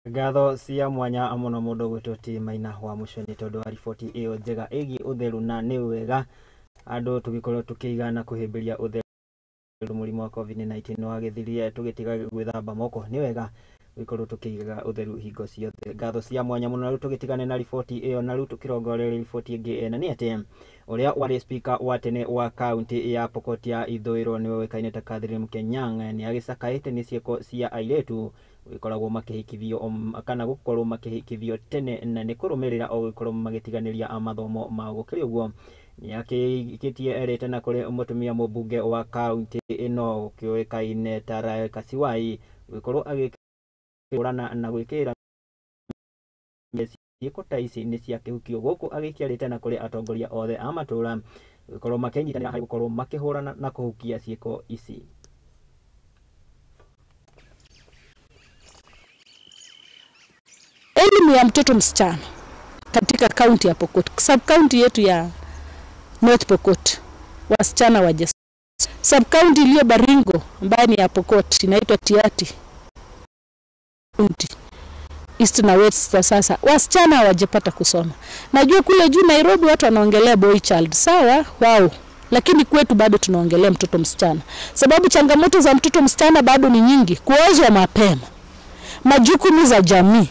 Ngatho cia mwanya mũno mũndũ gwĩtwo ti Maina wa Mũcoe nĩ tondũ wa riboti ĩyo njega ĩgiĩ ũtheru na nĩ wega andũ tũgĩkorwo tũkĩiga na kũhĩmbĩria ũtheru mũrimũ wa COVID-19 nĩ wagĩthirie tũgĩtiga gwĩthamba moko nĩ wega gũkorwo tũkĩiga ũtheru hingo ciothe. Ngatho cia mwanya mũno na rĩu tũgĩtigane na riboti ĩyo na rĩu tũkĩrongoreria riboti ĩngĩ na nĩ atĩ ũrĩa warĩ speaker wa tene wa kaunti ya Pokot ya Ithũĩro nĩwe ũĩkaine ta Catherine Kenyang nĩ agĩcakaĩte nĩ ciĩko cia airĩtu gũkoragwo makĩhikithio kana gũkorwo makĩhikithio tene na nĩ kũrũmĩrĩra o gũkorwo magĩtiganĩria mathomo mao. Gũkĩrĩ ũguo nĩakĩtie erĩte na kũrĩ mũtumia mũmbunge wa kaunti ĩno ũkĩũĩkaine ta Rael Kasiwai gũkorwo agĩkũrana na gwĩkĩra ciĩko ta ici nĩ cia kĩhukio gũkũ agĩkĩarĩte na kũrĩ atongoria othe a matũra gũkorwo makĩnyitanĩra harĩ gũkorwo makĩhũrana na kũhukia ciĩko ici. Elimu ya mtoto msichana katika kaunti ya Pokot, sub county yetu ya North Pokot, wasichana waje. Sub county iliyo Baringo ambayo ni ya Pokot inaitwa Tiati County, East na West. Sasa wasichana hawajapata kusoma. Najua kule juu Nairobi watu wanaongelea boy child, sawa wao, lakini kwetu bado tunaongelea mtoto msichana, sababu changamoto za mtoto msichana bado ni nyingi. Kuozwa mapema, majukumu za jamii,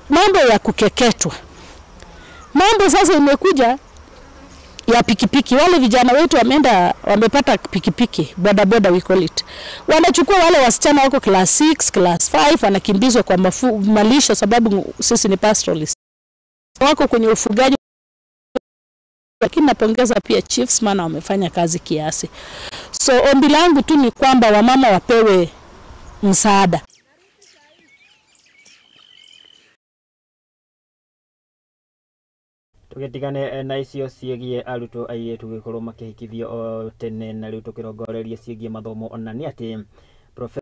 mambo ya kukeketwa, mambo sasa imekuja ya pikipiki. Wale vijana wetu wameenda wamepata pikipiki, boda boda we call it. Wanachukua wale wasichana wako class 6, class 5, wanakimbizwa kwa malisho sababu sisi ni pastoralist. Wako kwenye ufugaji. Lakini napongeza pia chiefs maana wamefanya kazi kiasi. So ombi langu tu ni kwamba wamama wapewe msaada. Tũgĩtigane na icio ciĩgiĩ arutwo airĩtu gũkorwo makĩhikithio o tene na rĩu tũkĩrongoreria ciĩgiĩ mathomo ona nĩ atĩ Professor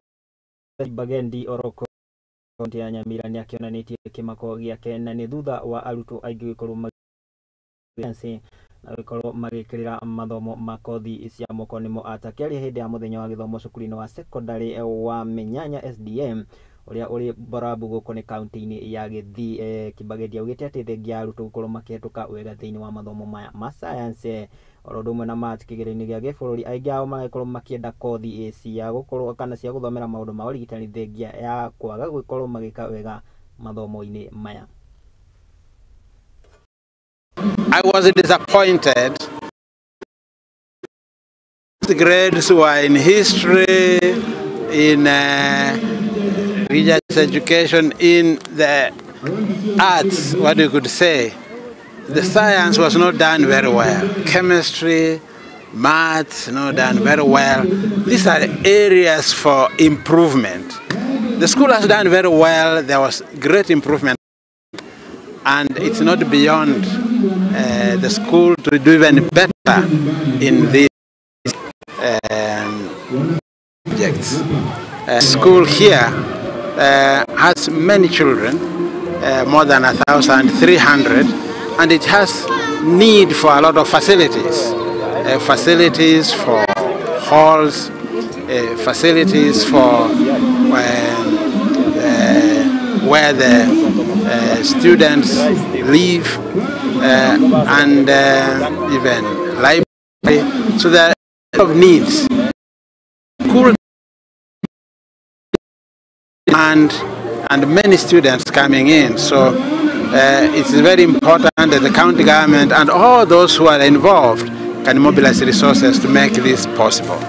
Bagendi Oroko kaunti ya Nyamira nĩ akĩonanĩtie kĩmako gĩake na nĩ thutha wa arutwo aingĩ gũkorwo na gũkorwo magĩkĩrĩra mathomo ma kothi cia moko nĩmo atakĩaria hĩndĩ ya mũthenya wa gĩthomo cukuru-inĩ wa secondary wa Menyanya SDM ũrĩa ũrĩ Borabu gũkũ nĩ kaunti-inĩ ya Gĩthii. Kĩbagendi augĩte atĩ thengia ya arutwo gũkorwo makĩhetũka wega thĩinĩ wa mathomo maya ma science oro ũndũ ũmwe na maths kĩgerio-inĩ gĩa gĩbũrũri aingĩ ao magĩkorwo makĩenda kothi cia gũkorwo kana cia gũthomera maũndũ ma ũrigitani thengia ya kwaga gũkorwo magĩka wega mathomo-inĩ maya. I was disappointed. The grades were in history, in religious education, in the arts, what you could say. The science was not done very well. Chemistry, maths, not done very well. These are areas for improvement. The school has done very well. There was great improvement. And it's not beyond the school to do even better in these subjects. School here has many children, more than 1,300, and it has need for a lot of facilities. Facilities for halls, facilities for where the students live, and even library. So there are a lot of needs. School and many students coming in. So it's very important that the county government and all those who are involved can mobilize resources to make this possible.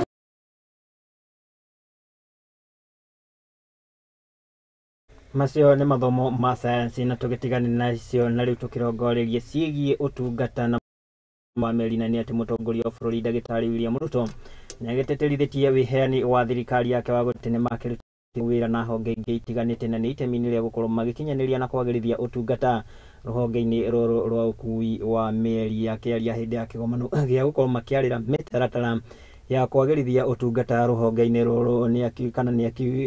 Macio nĩ mathomo ma sayansi na tũgĩtigane nacio na rĩu tũkĩrongorerie ciĩgiĩ ũtungata na wa meri na nĩ atĩ mũtongoria wa bũrũri ndagĩtarĩ William Ruto nĩagĩtĩtĩrithĩtie wĩheani wa thirikari yake wa gũtĩ nĩmakĩruta wĩra na honge ingĩ itiganĩte na nĩ itemi-inĩ rĩa gũkorwo magĩkinyanĩria na kwagĩrithia ũtungata rũhonge-inĩ rũrũ rwa ũkui wa meri. Akĩaria hĩndĩ ya kĩgomano gĩa gũkorwo makĩarĩra mĩtaratara ya kwagĩrithia ũtungata rũhonge-inĩ rũrũ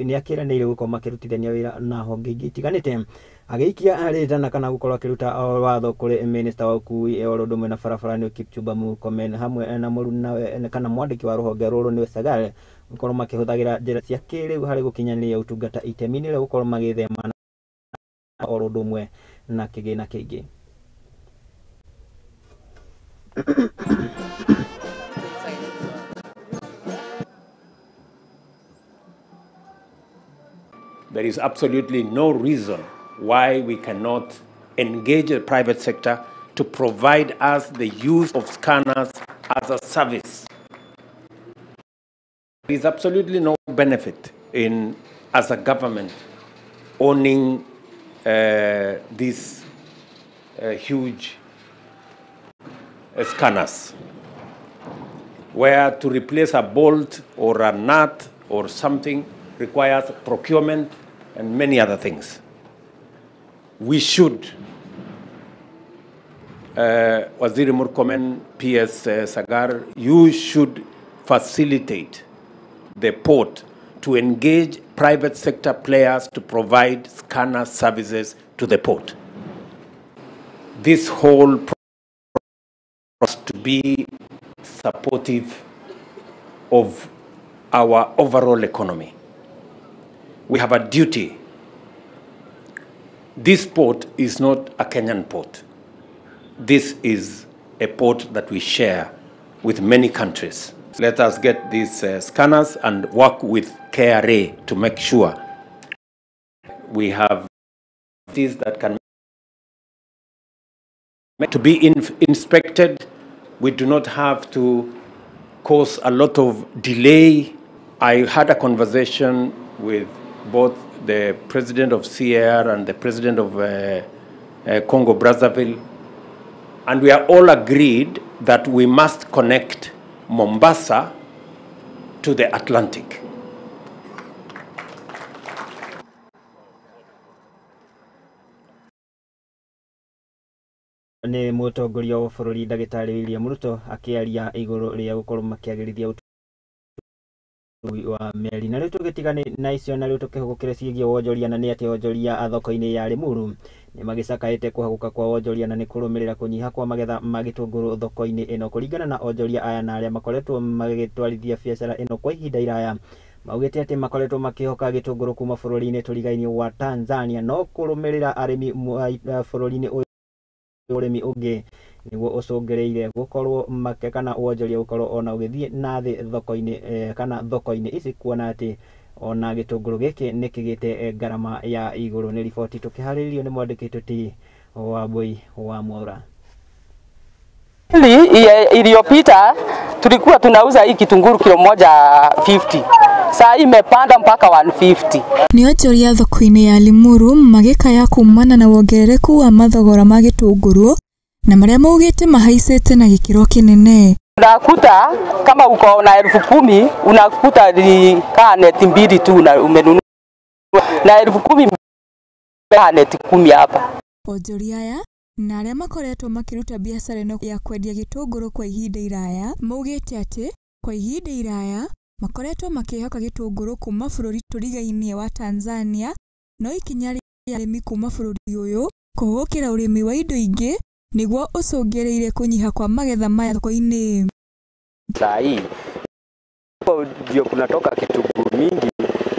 nĩakĩranĩire gũkorwo makĩrutithania wĩra na honge ingĩ itiganĩte, agĩikia rĩtana kana gũkorwo akĩruta watho kũrĩ minista wa ũkui o ũndũ ũmwe na barabara nĩ Kipchumba Murkomen hamwe na mũrunawe kana mwandĩki wa rũhonge rũrũ nĩwe Sagal gũkorwo makĩhũthagĩra njĩra cia kĩrĩu harĩ gũkinyanĩria ũtungata itemi-inĩ rĩa gũkorwo magĩthema o ũndũ ũmwe na kĩgĩna kĩingĩ. There is absolutely no reason why we cannot engage the private sector to provide us the use of scanners as a service. There is absolutely no benefit in, as a government, owning these huge scanners, where to replace a bolt or a nut or something requires procurement and many other things. We should, Waziri Murkomen, PS Sagar, you should facilitate the port to engage private sector players to provide scanner services to the port. This whole process to be supportive of our overall economy. We have a duty. This port is not a Kenyan port. This is a port that we share with many countries. Let us get these scanners and work with KRA to make sure we have these that can to be inspected. We do not have to cause a lot of delay. I had a conversation with both the president of CAR and the president of Congo Brazzaville, and we are all agreed that we must connect Mombasa to the Atlantic. Nĩ mũtongoria wa bũrũri ndagĩtarĩ William Ruto akĩaria igũrũ rĩa gũkorwo makĩagĩrithia ũtui wa meri. Na rĩu tũgĩtigane na icio na rĩu tũkĩhũgũkĩre ciĩgiĩ wonjoria na nĩ atĩ onjoria thoko-inĩ ya Limuru nĩ magĩcakaĩte kũhagũka kwa wonjoria na nĩ kũrũmĩrĩra kũnyiha kwa magetha ma gĩtũngũrũ thoko-inĩ ĩno. Kũringana na onjoria aya na arĩa makoretwo magĩtwarithia biacara ĩno kwa ihinda iraya, maugĩte atĩ makoretwo makĩhoka gĩtũngũrũ kuma bũrũri-inĩ tũrigainie wa Tanzania, no kũrũmĩrĩra arĩmi bũrũri-inĩ ũyũ ũrĩmi ũngĩ nĩguo ũcũngĩrĩire gũkorwo make kana wonjoria gũkorwo ona ũgĩthiĩ na thĩ thoko-inĩ kana thoko-inĩ ici, kuona atĩ ona gĩtũngũrũ gĩkĩ nĩ kĩgĩte ngarama ya igũrũ. Nĩ riboti tũkĩharĩrĩrio nĩ mwandĩki Tũti wa Mbui wa Mwaura. Iliyopita tulikuwa tunauza hii kitunguru kilo moja 50. Saa imepanda mpaka 150. Nĩ onjoria thoko-inĩ ya Limuru magĩkaya kumana na wongerereku wa mathogora ma gĩtũngũrũ na marĩa maugĩte mahaicĩte na gĩkĩro kĩnene. Unakuta kama uko na 10,000 unakuta ni kaa neti mbili tu na umenunua na 10,000 kaa neti 10 hapa. Onjoria aya na arĩa makoretwo makĩruta biacara ĩno ya kwendia gĩtũngũrũ kwa ihinda iraya maugĩte atĩ kwa ihinda iraya makoretwo makĩhoka gĩtũngũrũ kuma bũrũri tũrigainie wa Tanzania, no ikinya rĩa arĩmi kuma bũrũri ũyũ kũhũgũkĩra ũrĩmi wa indo ingĩ nĩguo ũcũngĩrĩire kũnyiha kwa magetha maya thoko-inĩ. Saa hii ndio kunatoka kitunguu mingi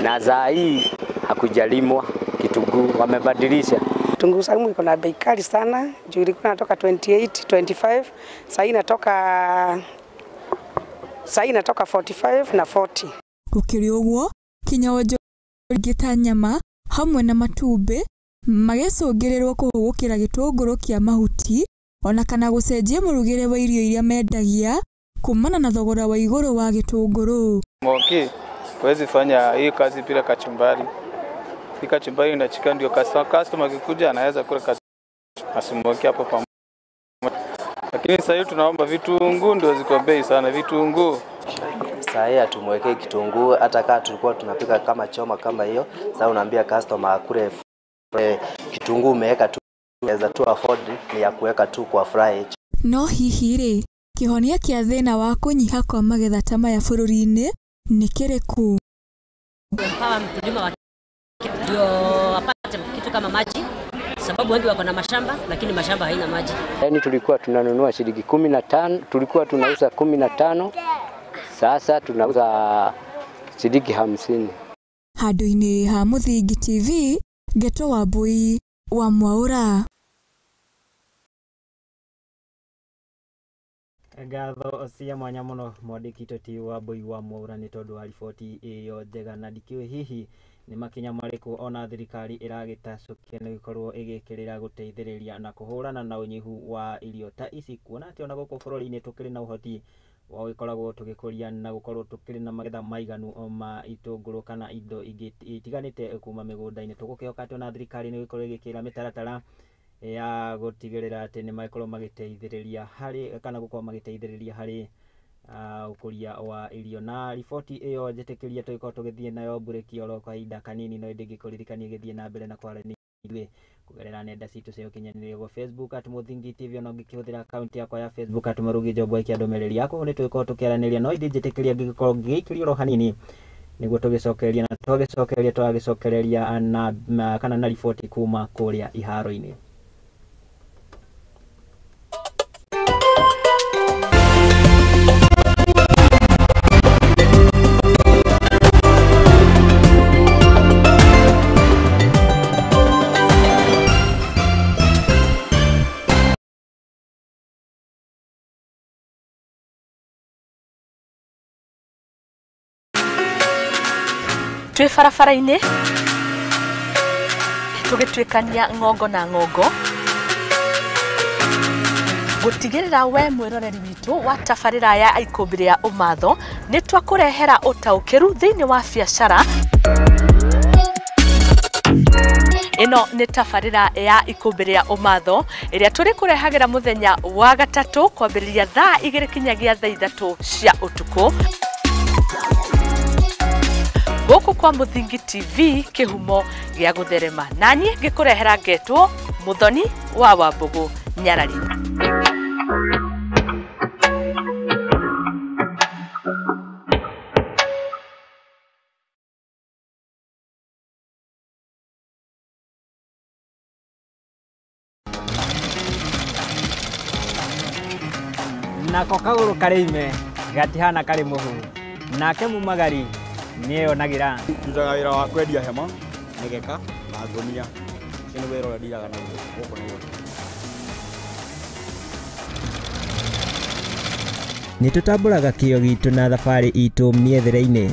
na saa hii hakujalimwa kitunguu, wamebadilisha. Kitunguu saumu iko na bei kali sana, juu ilikuwa inatoka 28, 25, saa hii inatoka 45 na 40. Gũkĩrĩ ũguo, kinya wonjoria ingĩ ta nyama hamwe na matumbĩ magĩcũngĩrĩrwo kũhũgũkĩra gĩtũngũrũ kĩa mahuti ona kana gũcenjia mũrugĩre wa irio iria mendagia kumana na thogora wa igũrũ wa gĩtũngũrũ. Mwoki, huwezi fanya hii kazi bila kachumbari. Hii kachumbari inachika ndio customer akikuja anaweza kula asimweke hapo pamoja. Lakini sasa hivi tunaomba vitunguu ndio ziko bei sana, vitunguu. Sasa hii hatumwekei kitunguu, hata kama tulikuwa tunapika kama choma kama hiyo, sasa unaambia customer akule kitunguu umeweka tu, unaweza tu afford ni ya kuweka tu kwa fry. No hihi rĩ, kĩhonia kĩa thĩna wa kũnyiha kwa magetha ta maya bũrũri-inĩ nĩ kĩrĩkũ? Empower mkulima wa ndio apate kitu kama maji, sababu wengi wako na mashamba lakini mashamba haina maji. Yaani tulikuwa tunanunua shilingi 15, tulikuwa tunauza 15, sasa tunauza shilingi 50. Handũ-inĩ ha Mũthingi TV, Ngeto Wambui wa Mwaũra. Ngatho cia mwanya muno mwandĩki Toti Wambui wa Mwaũra nĩ tondũ wa riboti ĩyo njega, na ndikĩũĩ hihi nĩ makinya marĩkũ ona thirikari ĩragĩtacũkia nĩ gũkorwo ĩgĩkĩrĩra gũteithĩrĩria na kũhũrana na ũnyihu wa irio ta ici, kuona atĩ ona gũkũ bũrũri-inĩ tũkĩrĩ na ũhoti wa gũkoragwo tũgĩkũria na gũkorwo tũkĩrĩ na magetha maiganu ma itũngũrũ kana indo ingĩ itiganĩte kuma mĩgũnda-inĩ. Tũgũkĩhoka atĩ ona thirikari nĩ gũkorwo ĩgĩkĩra mĩtaratara ya gũtigĩrĩra atĩ nĩ makorwo magĩteithĩrĩria harĩ kana gũkorwo magĩteithĩrĩria harĩ ũkũria wa irio. Na riboti ĩyo njĩtĩkĩria tũgĩkorwo tũgĩthiĩ nayo mburĩki oro kahinda kanini, no ĩndĩ ngĩkũririkania gĩthiĩ na mbere na kwaranĩria ithuĩ kũgerera nenda citũ cia ũkinyanĩria gwa Facebook at Mũthingi TV, ona ũngĩkĩhũthĩra akaunti yakwa ya Facebook at Mũrugi Njombo ikia ndũmĩrĩri yaku nĩ tũgĩkorwo tũkĩaranĩria. No ĩndĩ njĩtĩkĩria ngĩgĩkorwo ngĩikĩrio oro hanini nĩguo tũgĩcokereria, na twagĩcokereria twagĩcokereria na kana na riboti kuma kũrĩa iharo-inĩ. Twĩ barabara-inĩ tũgĩtuĩkania ng'ongo na ng'ongo gũtigĩrĩra we mwĩroreri witũ wa tabarĩra ya Ikũmbĩ rĩa Ũmatho nĩ twakũrehera ũtaũkĩru thĩinĩ wa biacara. Ĩno nĩ tabarĩra ya Ikũmbĩ rĩa Ũmatho ĩrĩa tũrĩkũrehagĩra mũthenya wa gatatũ kwambĩrĩria thaa 2 kinyagia thaa 3 cia ũtukũ gũkũ kwa Mũthingi TV, kĩhumo gĩa gũtherema. Naniĩ ngĩkũrehera ngetwo Mũthoni wa Wambũgũ Nyarari. Nako kagũrũ karĩ ime gatihana karĩ mũhu, nake mumagari nĩeyonagĩra. Ndutaga wĩra wa kwendia hema, mĩgeka na ngũnia. Ũcio nĩ wĩra ũrĩa ndiraga naguo gũkũ Nairobi. Nĩ tũtambũraga kĩo gitũ na thabarĩ itũ mĩethere-inĩ.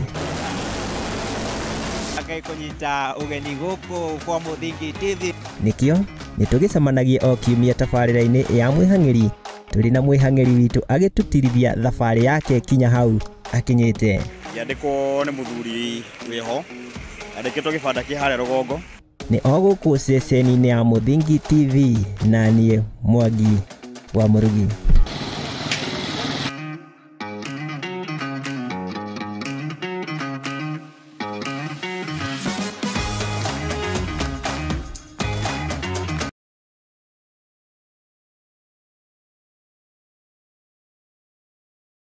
Ngai kũnyita ũgeni gũkũ kwa Mũthingi TV. Nĩkĩo nĩ tũgĩcemanagia o kiumia tabarĩra-inĩ ya mwĩhang'ĩri tũrĩ na mwĩhang'ĩri witũ agĩtũtirithia thabarĩ yake kinya hau akinyĩte. Yandĩkwo nĩ mũthuri wĩho, andĩkĩtwo gĩbanda kĩ harĩa rũgongo. Nĩ o gũkũ ceceni-inĩ ya Mũthingi TV, na niĩ Mwangi wa Mũrugi.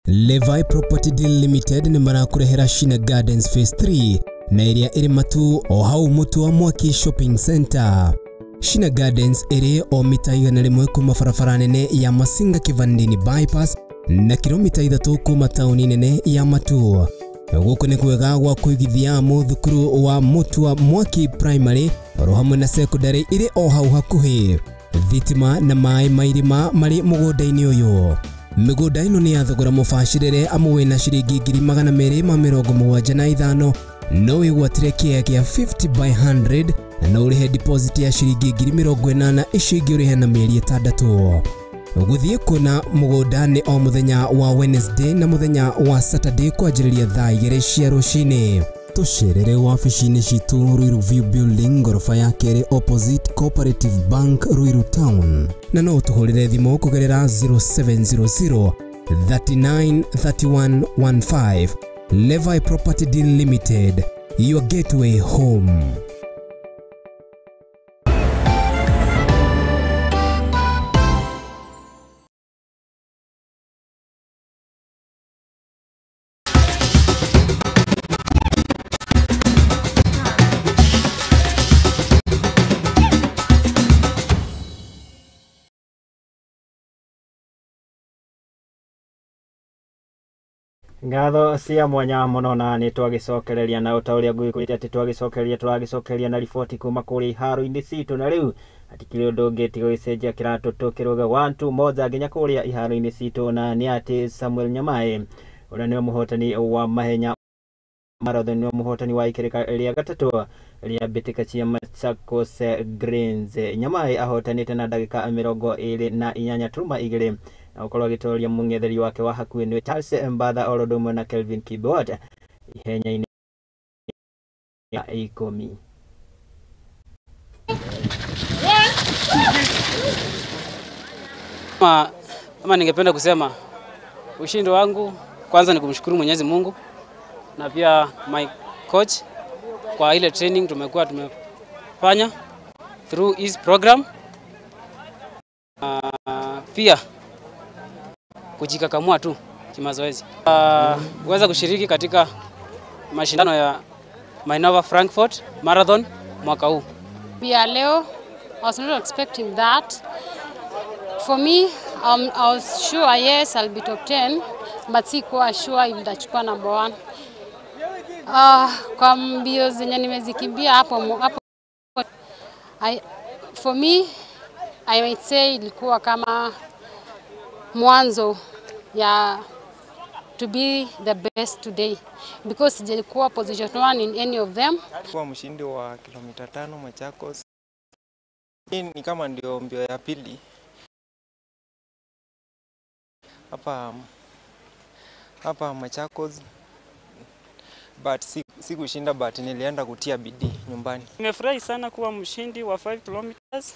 Levi Property Deal Limited nĩ marakũrehera Shina Gardens Phase 3 na ĩrĩa ĩrĩ Matu o hau Mũtu wa Mwaki Shopping Center. Shina Gardens ĩrĩ o mita 100 kuma barabara nene ya Masinga Kivandini Bypass na kilomita 3 kuma tauni nene ya Matu. Gũkũ nĩ kwega gwa kũigithia mũthukuru wa Mũtu wa Mwaki Primary oro hamwe na secondary ĩrĩ o hau hakuhĩ. Thitima na maĩ ma irima marĩ mũgũnda-inĩ ũyũ. Mĩgũnda ĩno nĩ ya thogora mũbacĩrĩre amu wĩna ciringi 275 no wĩgwatĩre kĩea kĩa 50 by 100 na no ũrĩhe deposit ya ciringi 80,000 icio ingĩ ũrĩhe na mĩeri 6. Gũthiĩ kuona mũgũnda nĩ o mũthenya wa Wednesday na mũthenya wa Saturday kwanjĩrĩria thaa 2 cia rũcinĩ. Tũcerere wabici-inĩ citũ Ruiru View Building ngoroba ya kerĩ opposite Cooperative Bank Ruiru Town, na no ũtũhũrĩre thimũ kũgerera 0700 39 31 15. Levi Property Deal Limited, your gateway home. Ngatho cia mwanya muno na nĩ twagicokereria na ũta ũrĩa ngũgĩkwĩrĩte atĩ twagicokereria tũragicokereria na riboti kuma kũrĩa iharo-inĩ citũ, na rĩu hatikĩrĩ ũndũ ũngĩ tiga gũgĩcenjia kĩratũ tũkĩrũga 1 2 moja nginya kũrĩa iharo-inĩ citũ, na nĩ atĩ Samuel Nyamae ũrĩa nĩwe mũhotani wa mahenya marathon, nĩwe mũhotani wa ikereka rĩa gatatũ rĩa mbĩtĩka cia Machakos Greens. Nyamae ahotanĩte na ndagĩka 28.2 na gũkorwo agĩtoria mũng'etheri wake wa hakuhĩ nĩwe Charles Mbatha oro ũndũ ũmwe na Kelvin Kibiwot ihenya-inĩ ya 10. Ama ningependa kusema ushindi wangu kwanza ni kumshukuru Mwenyezi Mungu na pia my coach kwa ile training tumekuwa tumefanya through his program. Pia kujikakamua tu kimazoezi. Kuweza kushiriki katika mashindano ya Mainova Frankfurt Marathon mwaka huu. We leo, I was not expecting that. For me, I was sure yes I'll be top 10, but sikuwa sure if nitachukua number 1. Kwa mbio zenye nimezikimbia hapo for me I might say ilikuwa kama mwanzo ya to be the best today because sijakuwa position 1 in any of them. Kwa mshindi wa kilomita 5 Machakos. Hii ni kama ndio mbio ya pili hapa Machakos, but sikushinda, but nilienda kutia bidii nyumbani. Nimefurahi sana kuwa mshindi wa 5 kilometers,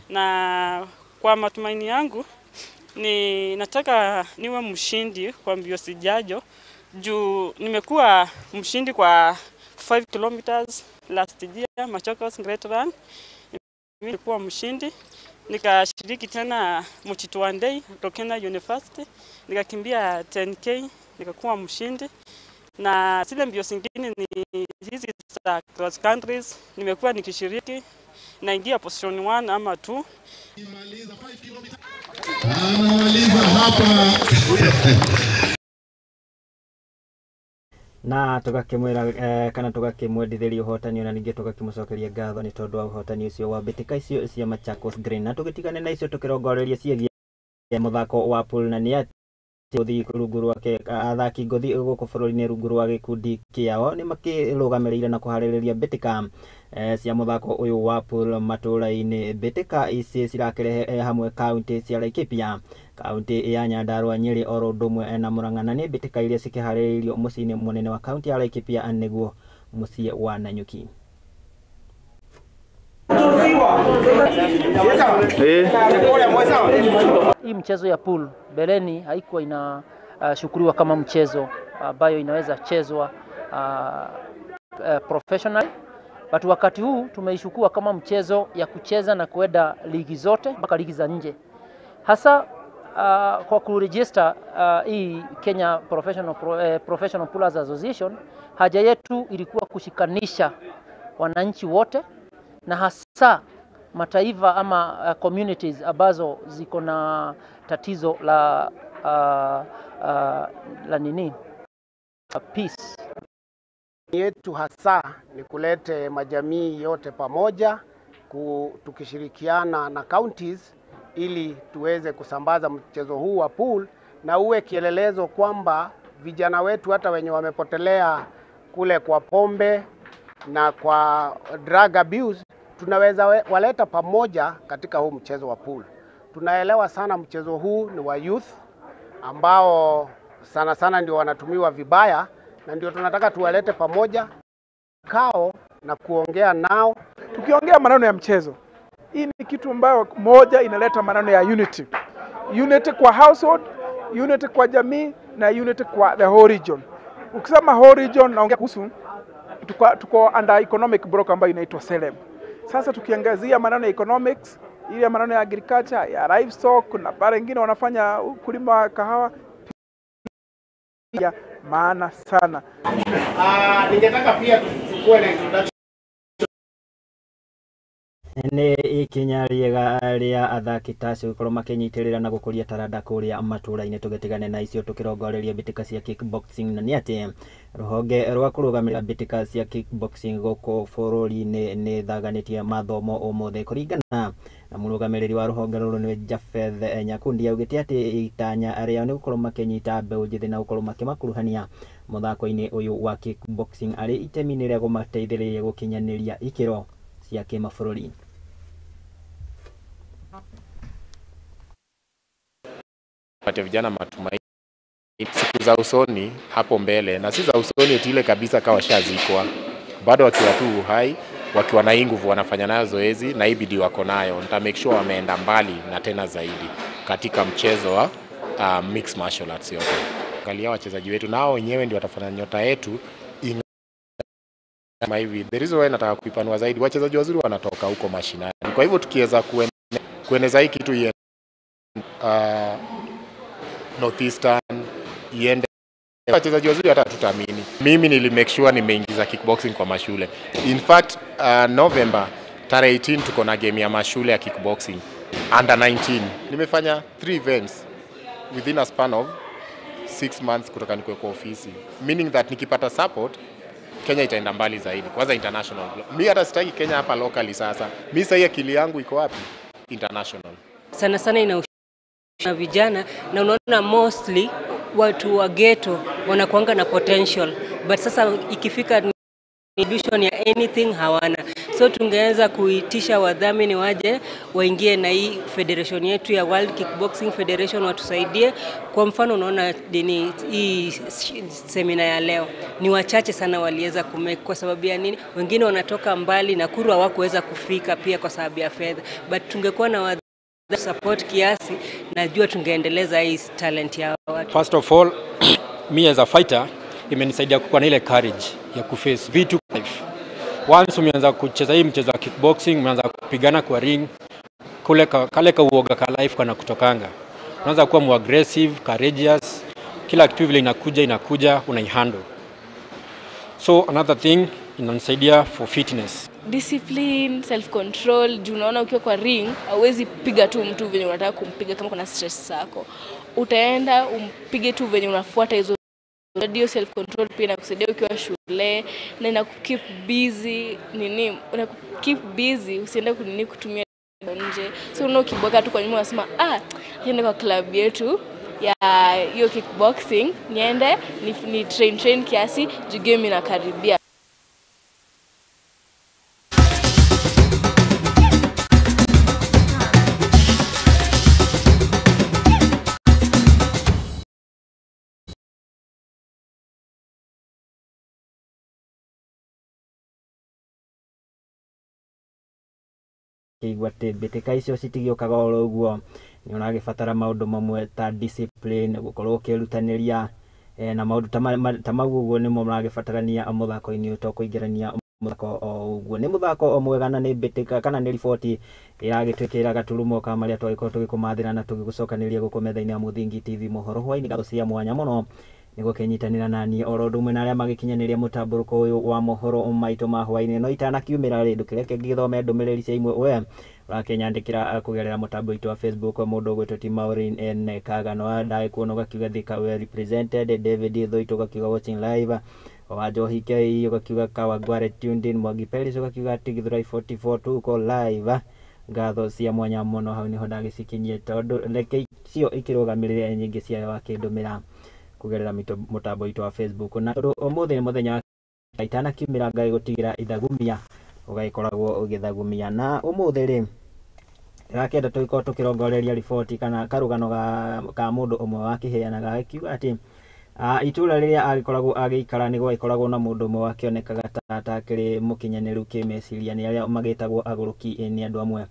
na kwa matumaini yangu ni nataka niwe mshindi kwa mbio sijajo juu nimekuwa mshindi kwa 5 kilometers last year Machakos Great Run. Nilikuwa mshindi, nikashiriki tena Mchitu Day Rokena University, nikakimbia 10k nikakuwa mshindi. Na zile mbio zingine ni hizi za cross countries nimekuwa nikishiriki, naingia position 1 ama 2. Anamaliza hapa na tugakimwira kana tugakimwendithĩria ũhotani ona ningĩ tũgakĩmũcokeria ngatho nĩ tondũ wa ũhotani ũcio wa mbĩtĩka icio cia Machakos Green. Na tũgĩtigane na icio tũkĩrongoreria ciĩgiĩ mũthako wa pool, na nĩ atĩ gũthiĩ rungu rwake athaki ngũthi gũkũ bũrũri-inĩ rungu rwa gĩkundi kĩao nĩ makĩrũgamĩrĩire na kũharĩrĩria mbĩtĩka cia mũthako ũyũ wa pool matũra-inĩ. Mbĩtĩka ici cirakĩrehe hamwe kaunti cia Laikipia, kaunti ya Nyandarua, Nyeri oro ũndũ ũmwe na Murang'a, na nĩ mbĩtĩka iria cikĩharĩrĩirio mũciĩ-inĩ mũnene wa kaunti ya Laikipia nĩguo mũciĩ wa Nanyuki. Hii mchezo ya pool beleni haikuwa inashukuriwa kama mchezo ambayo inaweza chezwa professional, but wakati huu tumeishukua kama mchezo ya kucheza na kuenda ligi zote mpaka ligi za nje, hasa kwa kuregister hii Kenya Professional Poolers Association. Haja yetu ilikuwa kushikanisha wananchi wote na hasa mataifa ama communities ambazo ziko na tatizo la la nini peace yetu hasa ni kulete majamii yote pamoja, tukishirikiana na counties ili tuweze kusambaza mchezo huu wa pool na uwe kielelezo kwamba vijana wetu hata wenye wamepotelea kule kwa pombe na kwa drug abuse tunaweza waleta pamoja katika huu mchezo wa pool. Tunaelewa sana mchezo huu ni wa youth ambao sana sana ndio wanatumiwa vibaya, na ndio tunataka tuwalete pamoja. Kao na kuongea nao. Tukiongea maneno ya mchezo, hii ni kitu ambayo moja inaleta maneno ya unity. Unity kwa household, unity kwa jamii na unity kwa the whole region. Ukisema whole region naongea kuhusu tuko under economic block ambayo inaitwa SELEB. Sasa tukiangazia maneno ya economics, ile maneno ya agriculture, ya livestock na pale wengine wanafanya kulima kahawa ya maana sana. Ningetaka pia tuchukue na introduction. Nĩ ikinya rĩega rĩa athaki ta acio gũkorwo makĩnyitĩrĩra na gũkũria taranda kũrĩa matũra-inĩ. Tũgĩtigane na icio tũkĩrongoreria mbĩtĩka cia kickboxing, na nĩ atĩ rũhonge rwa kũrũgamĩrĩra mbĩtĩka cia kickboxing gũkũ bũrũri-inĩ nĩ thaganĩtie mathomo ũmũthĩ. Kũringana na mũrũgamĩrĩri wa rũhonge rũrũ nĩ Japheth Nyakundi, augĩte atĩ itanya rĩao nĩ gũkorwo makĩnyita mbeũ njĩthĩ na gũkorwo makĩmakuruhania mũthako-inĩ ũyũ wa kickboxing arĩ itemi-inĩ rĩa kũmateithĩrĩria gũkinyanĩria ikĩro cia kĩmabũrũri. Patia vijana matumaini siku za usoni hapo mbele, na si za usoni eti ile kabisa kawa washazikwa, bado wakiwa tu uhai, wakiwa na hii nguvu wanafanya nayo zoezi na hii bidii wako nayo, nita make sure wameenda mbali na tena zaidi katika mchezo wa mixed martial arts yote. Angalia wachezaji wetu nao wenyewe ndio watafanya nyota yetu kama hivi. The reason why nataka kuipanua zaidi, wachezaji wazuri wanatoka huko mashinani. Kwa hivyo tukiweza kueneza hii kitu iende Northeastern, iende wachezaji wazuri hata tutaamini. Mimi nili make sure nimeingiza kickboxing kwa mashule. In fact, November tarehe 18 tuko na game ya mashule ya kickboxing under 19. Nimefanya 3 events within a span of 6 months kutoka nikuwe kwa ofisi, meaning that nikipata support Kenya itaenda mbali zaidi. Kwanza international. Mi hata sitaki Kenya hapa locally sasa. Mi sasa akili yangu iko wapi? International. Sana sana ina na vijana, na unaona mostly watu wa ghetto wanakuanga na potential, but sasa ikifika distribution ya anything hawana. So tungeweza kuitisha wadhamini waje waingie na hii federation yetu ya World Kickboxing Federation watusaidie. Kwa mfano unaona dini hii semina ya leo ni wachache sana waliweza kumake. Kwa sababu ya nini? Wengine wanatoka mbali na Nakuru hawakuweza kufika pia kwa sababu ya fedha. But tungekuwa na support kiasi, najua tungeendeleza hii talent ya watu. First of all, me as a fighter imenisaidia kuwa na ile courage ya kuface vitu life. Once umeanza kucheza hii mchezo wa kickboxing, umeanza kupigana kwa ring, kule kale ka uoga ka life kana kutokanga. Unaanza kuwa more aggressive, courageous, kila kitu vile inakuja unaihandle. So another thing inanisaidia for fitness. Discipline, self control. Juu unaona ukiwa kwa ring hauwezi piga tu mtu venye unataka kumpiga. Kama kuna stress zako utaenda umpige tu venye unafuata hizo. Radio self control pia inakusaidia ukiwa shule na inakukeep busy, nini, inakukeep busy usiende kunini kutumia nje. So unaona ukibweka tu kwa nyuma unasema niende kwa club yetu ya hiyo kickboxing, niende ni train kiasi juu game inakaribia. Igua atĩ mbĩtĩka icio citigĩũkaga oro ũguo, nĩ ũragĩbatara maũndũ mamwe ta discipline, gũkorwo ũkĩrutanĩria na maũndũ ta mau ũguo nĩmo maragĩbatarania mũthako-inĩ ũyũ, to kũingĩrania mũthako o ũguo. Nĩ mũthako o mwega na nĩ mbĩtĩka kana nĩ riboti ĩragĩtwĩkĩra gaturumo ka marĩa twagĩkorwo tũgĩkũmathĩra na tũgĩgũcokanĩria gũkũ metha-inĩ ya Mũthingi TV mohoro hwaĩ-inĩ. Ngatho cia mwanya mũno nĩ gũkĩnyitanĩra nani oro ũndũ ũmwe na arĩa magĩkinyanĩria mũtambũrũko ũyũ wa mohoro maitũ ma hwaĩ-inĩ. No itanakiumĩra rĩ, ndũkĩreke ngĩthome ndũmĩrĩri cia imwe we ũrakĩnyandĩkĩra kũgerera mũtambo witũ wa Facebook. Mũndũ ũgwĩtwo ti Maureen N Kagano ndagĩkuona ũgakiuga Thika well represented. David Thoito ũgakiuga watching live. Wa Njohi K ũgakiuga Kawangware tuned in. Mwangi Peris ũgakiuga atĩ Githurai 44 tuko live. Ngatho cia mwanya mũno, hau nĩho ndagĩcikinyie tondũ reke icio ikĩrũgamĩrĩre nyingĩ ciayo wakĩndũmĩra kũgerera mũtambo witũ wa Facebook. Na tondũ ũmũthĩ nĩ mũthenya wa itanakiumĩra ngagĩgũtigĩra ithagumia ũgagĩkoragwo ũgĩthagumia. Na ũmũthĩ rĩ ndĩrakĩenda tũgĩkorwo tũkĩrongoreria riboti kana karũgano ka mũndũ ũmwe wakĩheanaga akiuga atĩ Itũra rĩrĩa agĩkoragwo agĩikara nĩ gwagĩkoragwo na mũndũ ũmwe wakĩonekaga ta atakĩrĩ mũkinyanĩru kĩmeciria, nĩ arĩa magĩtagwo agũrũki nĩ andũ amwe.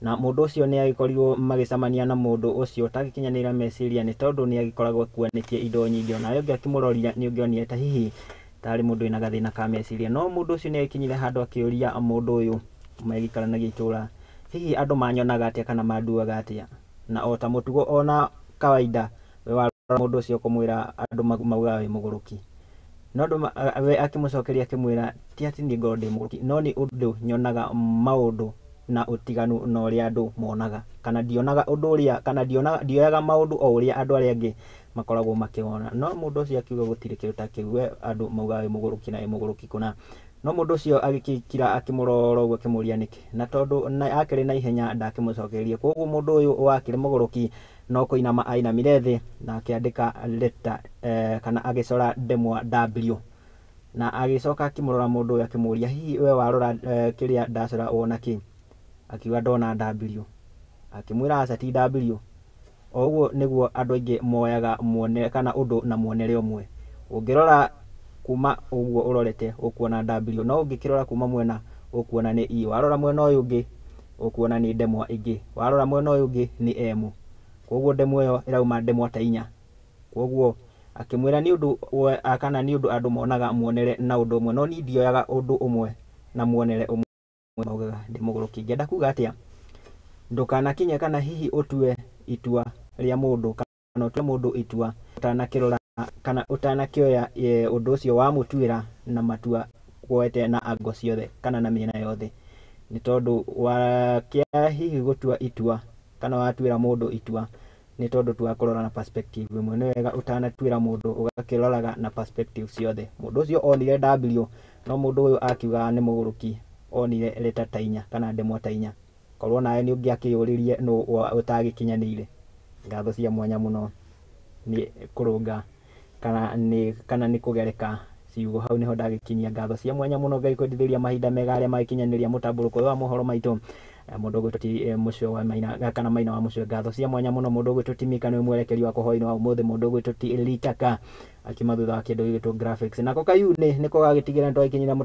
Na mũndũ ũcio nĩ agĩkorirwo magĩcemania na mũndũ ũcio ũtagĩkinyanĩire meciria, nĩ tondũ nĩ agĩkoragwo akuanĩtie indo nyingĩ, onawe ũngĩakĩmũrorire nĩ ũngĩonire ta hihi tarĩ mũndũ wĩna gathĩna ka meciria. No mũndũ ũcio nĩ agĩkinyire handũ akĩũria mũndũ ũyũ magĩikaranagia itũra, hihi andũ manyonaga atĩa kana manduaga atĩa? Na o ta mũtugo ona kawaida, we warora mũndũ ũcio kũmwĩra andũ maugaga wĩ mũgũrũki. No andũ we akĩmũcokeria akĩmwĩra ti atĩ niĩ ngorwo ndĩ mũgũrũki, no nĩ ũndũ nyonaga maũndũ na ũtiganu na ũrĩa andũ monaga, kana ndionaga ũndũ ũrĩa, kana ndionaga, ndioyaga maũndũ o ũrĩa andũ arĩa angĩ makoragwo makĩmona. No mũndũ ũcio akiuga gũtirĩ kĩndũ ta kĩu, we andũ maugaga wĩ mũgũrũki na wĩ mũgũrũki kũna. No mũndũ ũcio agĩkira akĩmũrora ũguo akĩmũria nĩkĩ, na tondũ akĩrĩ na ihenya ndakĩmũcokerie. Koguo mũndũ ũyũ wakĩrĩ mũgũrũki no kũinama ainamire thĩ na akĩandĩka letter, kana agĩcora ndemwa W, na agĩcoka akĩmũrora mũndũ ũyũ akĩmũria, hihi we warora kĩrĩa ndacora wona kĩ? Akiuga ndona W. Akĩmwĩra aca ti W. O ũguo nĩguo andũ aingĩ moyaga muonere kana ũndũ na muonere ũmwe. Ũngĩrora kuma ũguo ũrorete ũkuona W, no ũngĩkĩrora kuma mwena ũkuona nĩ E, warora mwena ũyũ ũngĩ ũkuona nĩ ndemwa ĩngĩ, warora mwena ũyũ ũngĩ nĩ M. Koguo ndemwa ĩyo ĩrauma ndemwa ta inya. Koguo akĩmwĩra nĩ ũndũ kana nĩ ũndũ andũ monaga muonere na ũndũ ũmwe, no niĩ ndioyaga ũndũ ũmwe na muonere ũmwe. Maugaga ndĩ mũgũrũki. Ngĩenda kuga atĩa? Ndũkanakinye kana hihi ũtue itua rĩa mũndũ kana ũtue mũndũ itua ũtanakĩrora kana ũtanakĩoya ũndũ ũcio wamũtuĩra na matua woete na ango ciothe kana na mĩena yothe, nĩ tondũ wakĩa hihi gũtua itua kana watuĩra mũndũ itua nĩ tondũ tu wa kũrora na perspective ĩmwe. Nĩ wega ũtanatuĩra mũndũ ũgakĩroraga na perspective ciothe. Mũndũ ũcio onire W, no mũndũ ũyũ akiugaga nĩ mũgũrũki onire letter ta inya kana ndemwa ta inya. Korwo nawe nĩ ũngĩakĩyũririe nũ ũtagĩkinyanĩire. Ngatho cia mwanya mũno nĩ kũrũnga kana nĩ kũgereka ciugo. Hau nĩho ndagĩkinyia ngatho cia mwanya mũno. Ngai kwendithĩria mahinda mega arĩa magĩkinyanĩria mũtambũrũko ũyũ wa mohoro maitũ. Mũndũ ũgwĩtwo ti mũcio wa Maina kana Maina wa mũcio, ngatho cia mwanya mũno. Mũndũ ũgwĩtwo ti Mika nĩwe mwerekeri wa hwaĩ-inĩ wa ũmũthĩ. Mũndũ ũgwĩtwo ti Litaka akiuma thutha wa kĩndũ gĩgwĩtwo graphics. Nako Kayuni nĩko gagĩtigĩra nĩtwagĩkinyĩra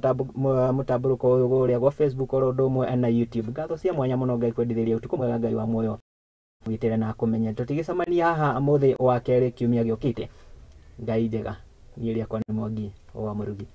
mũtambũrũko ũyũ kũrĩa gwa Facebook oro ũndũ ũmwe na YouTube. Ngatho cia mwanya mũno. Ngai kwendithĩria ũtukũ mwega. Ngai wa muoyo gitĩre na kũmenya. Tũtigĩcemania haha mũthĩ wa kerĩ kiumia gĩũkĩte. Ngai njega. Niĩ rĩakwa nĩ Mwangi wa Mũrugi.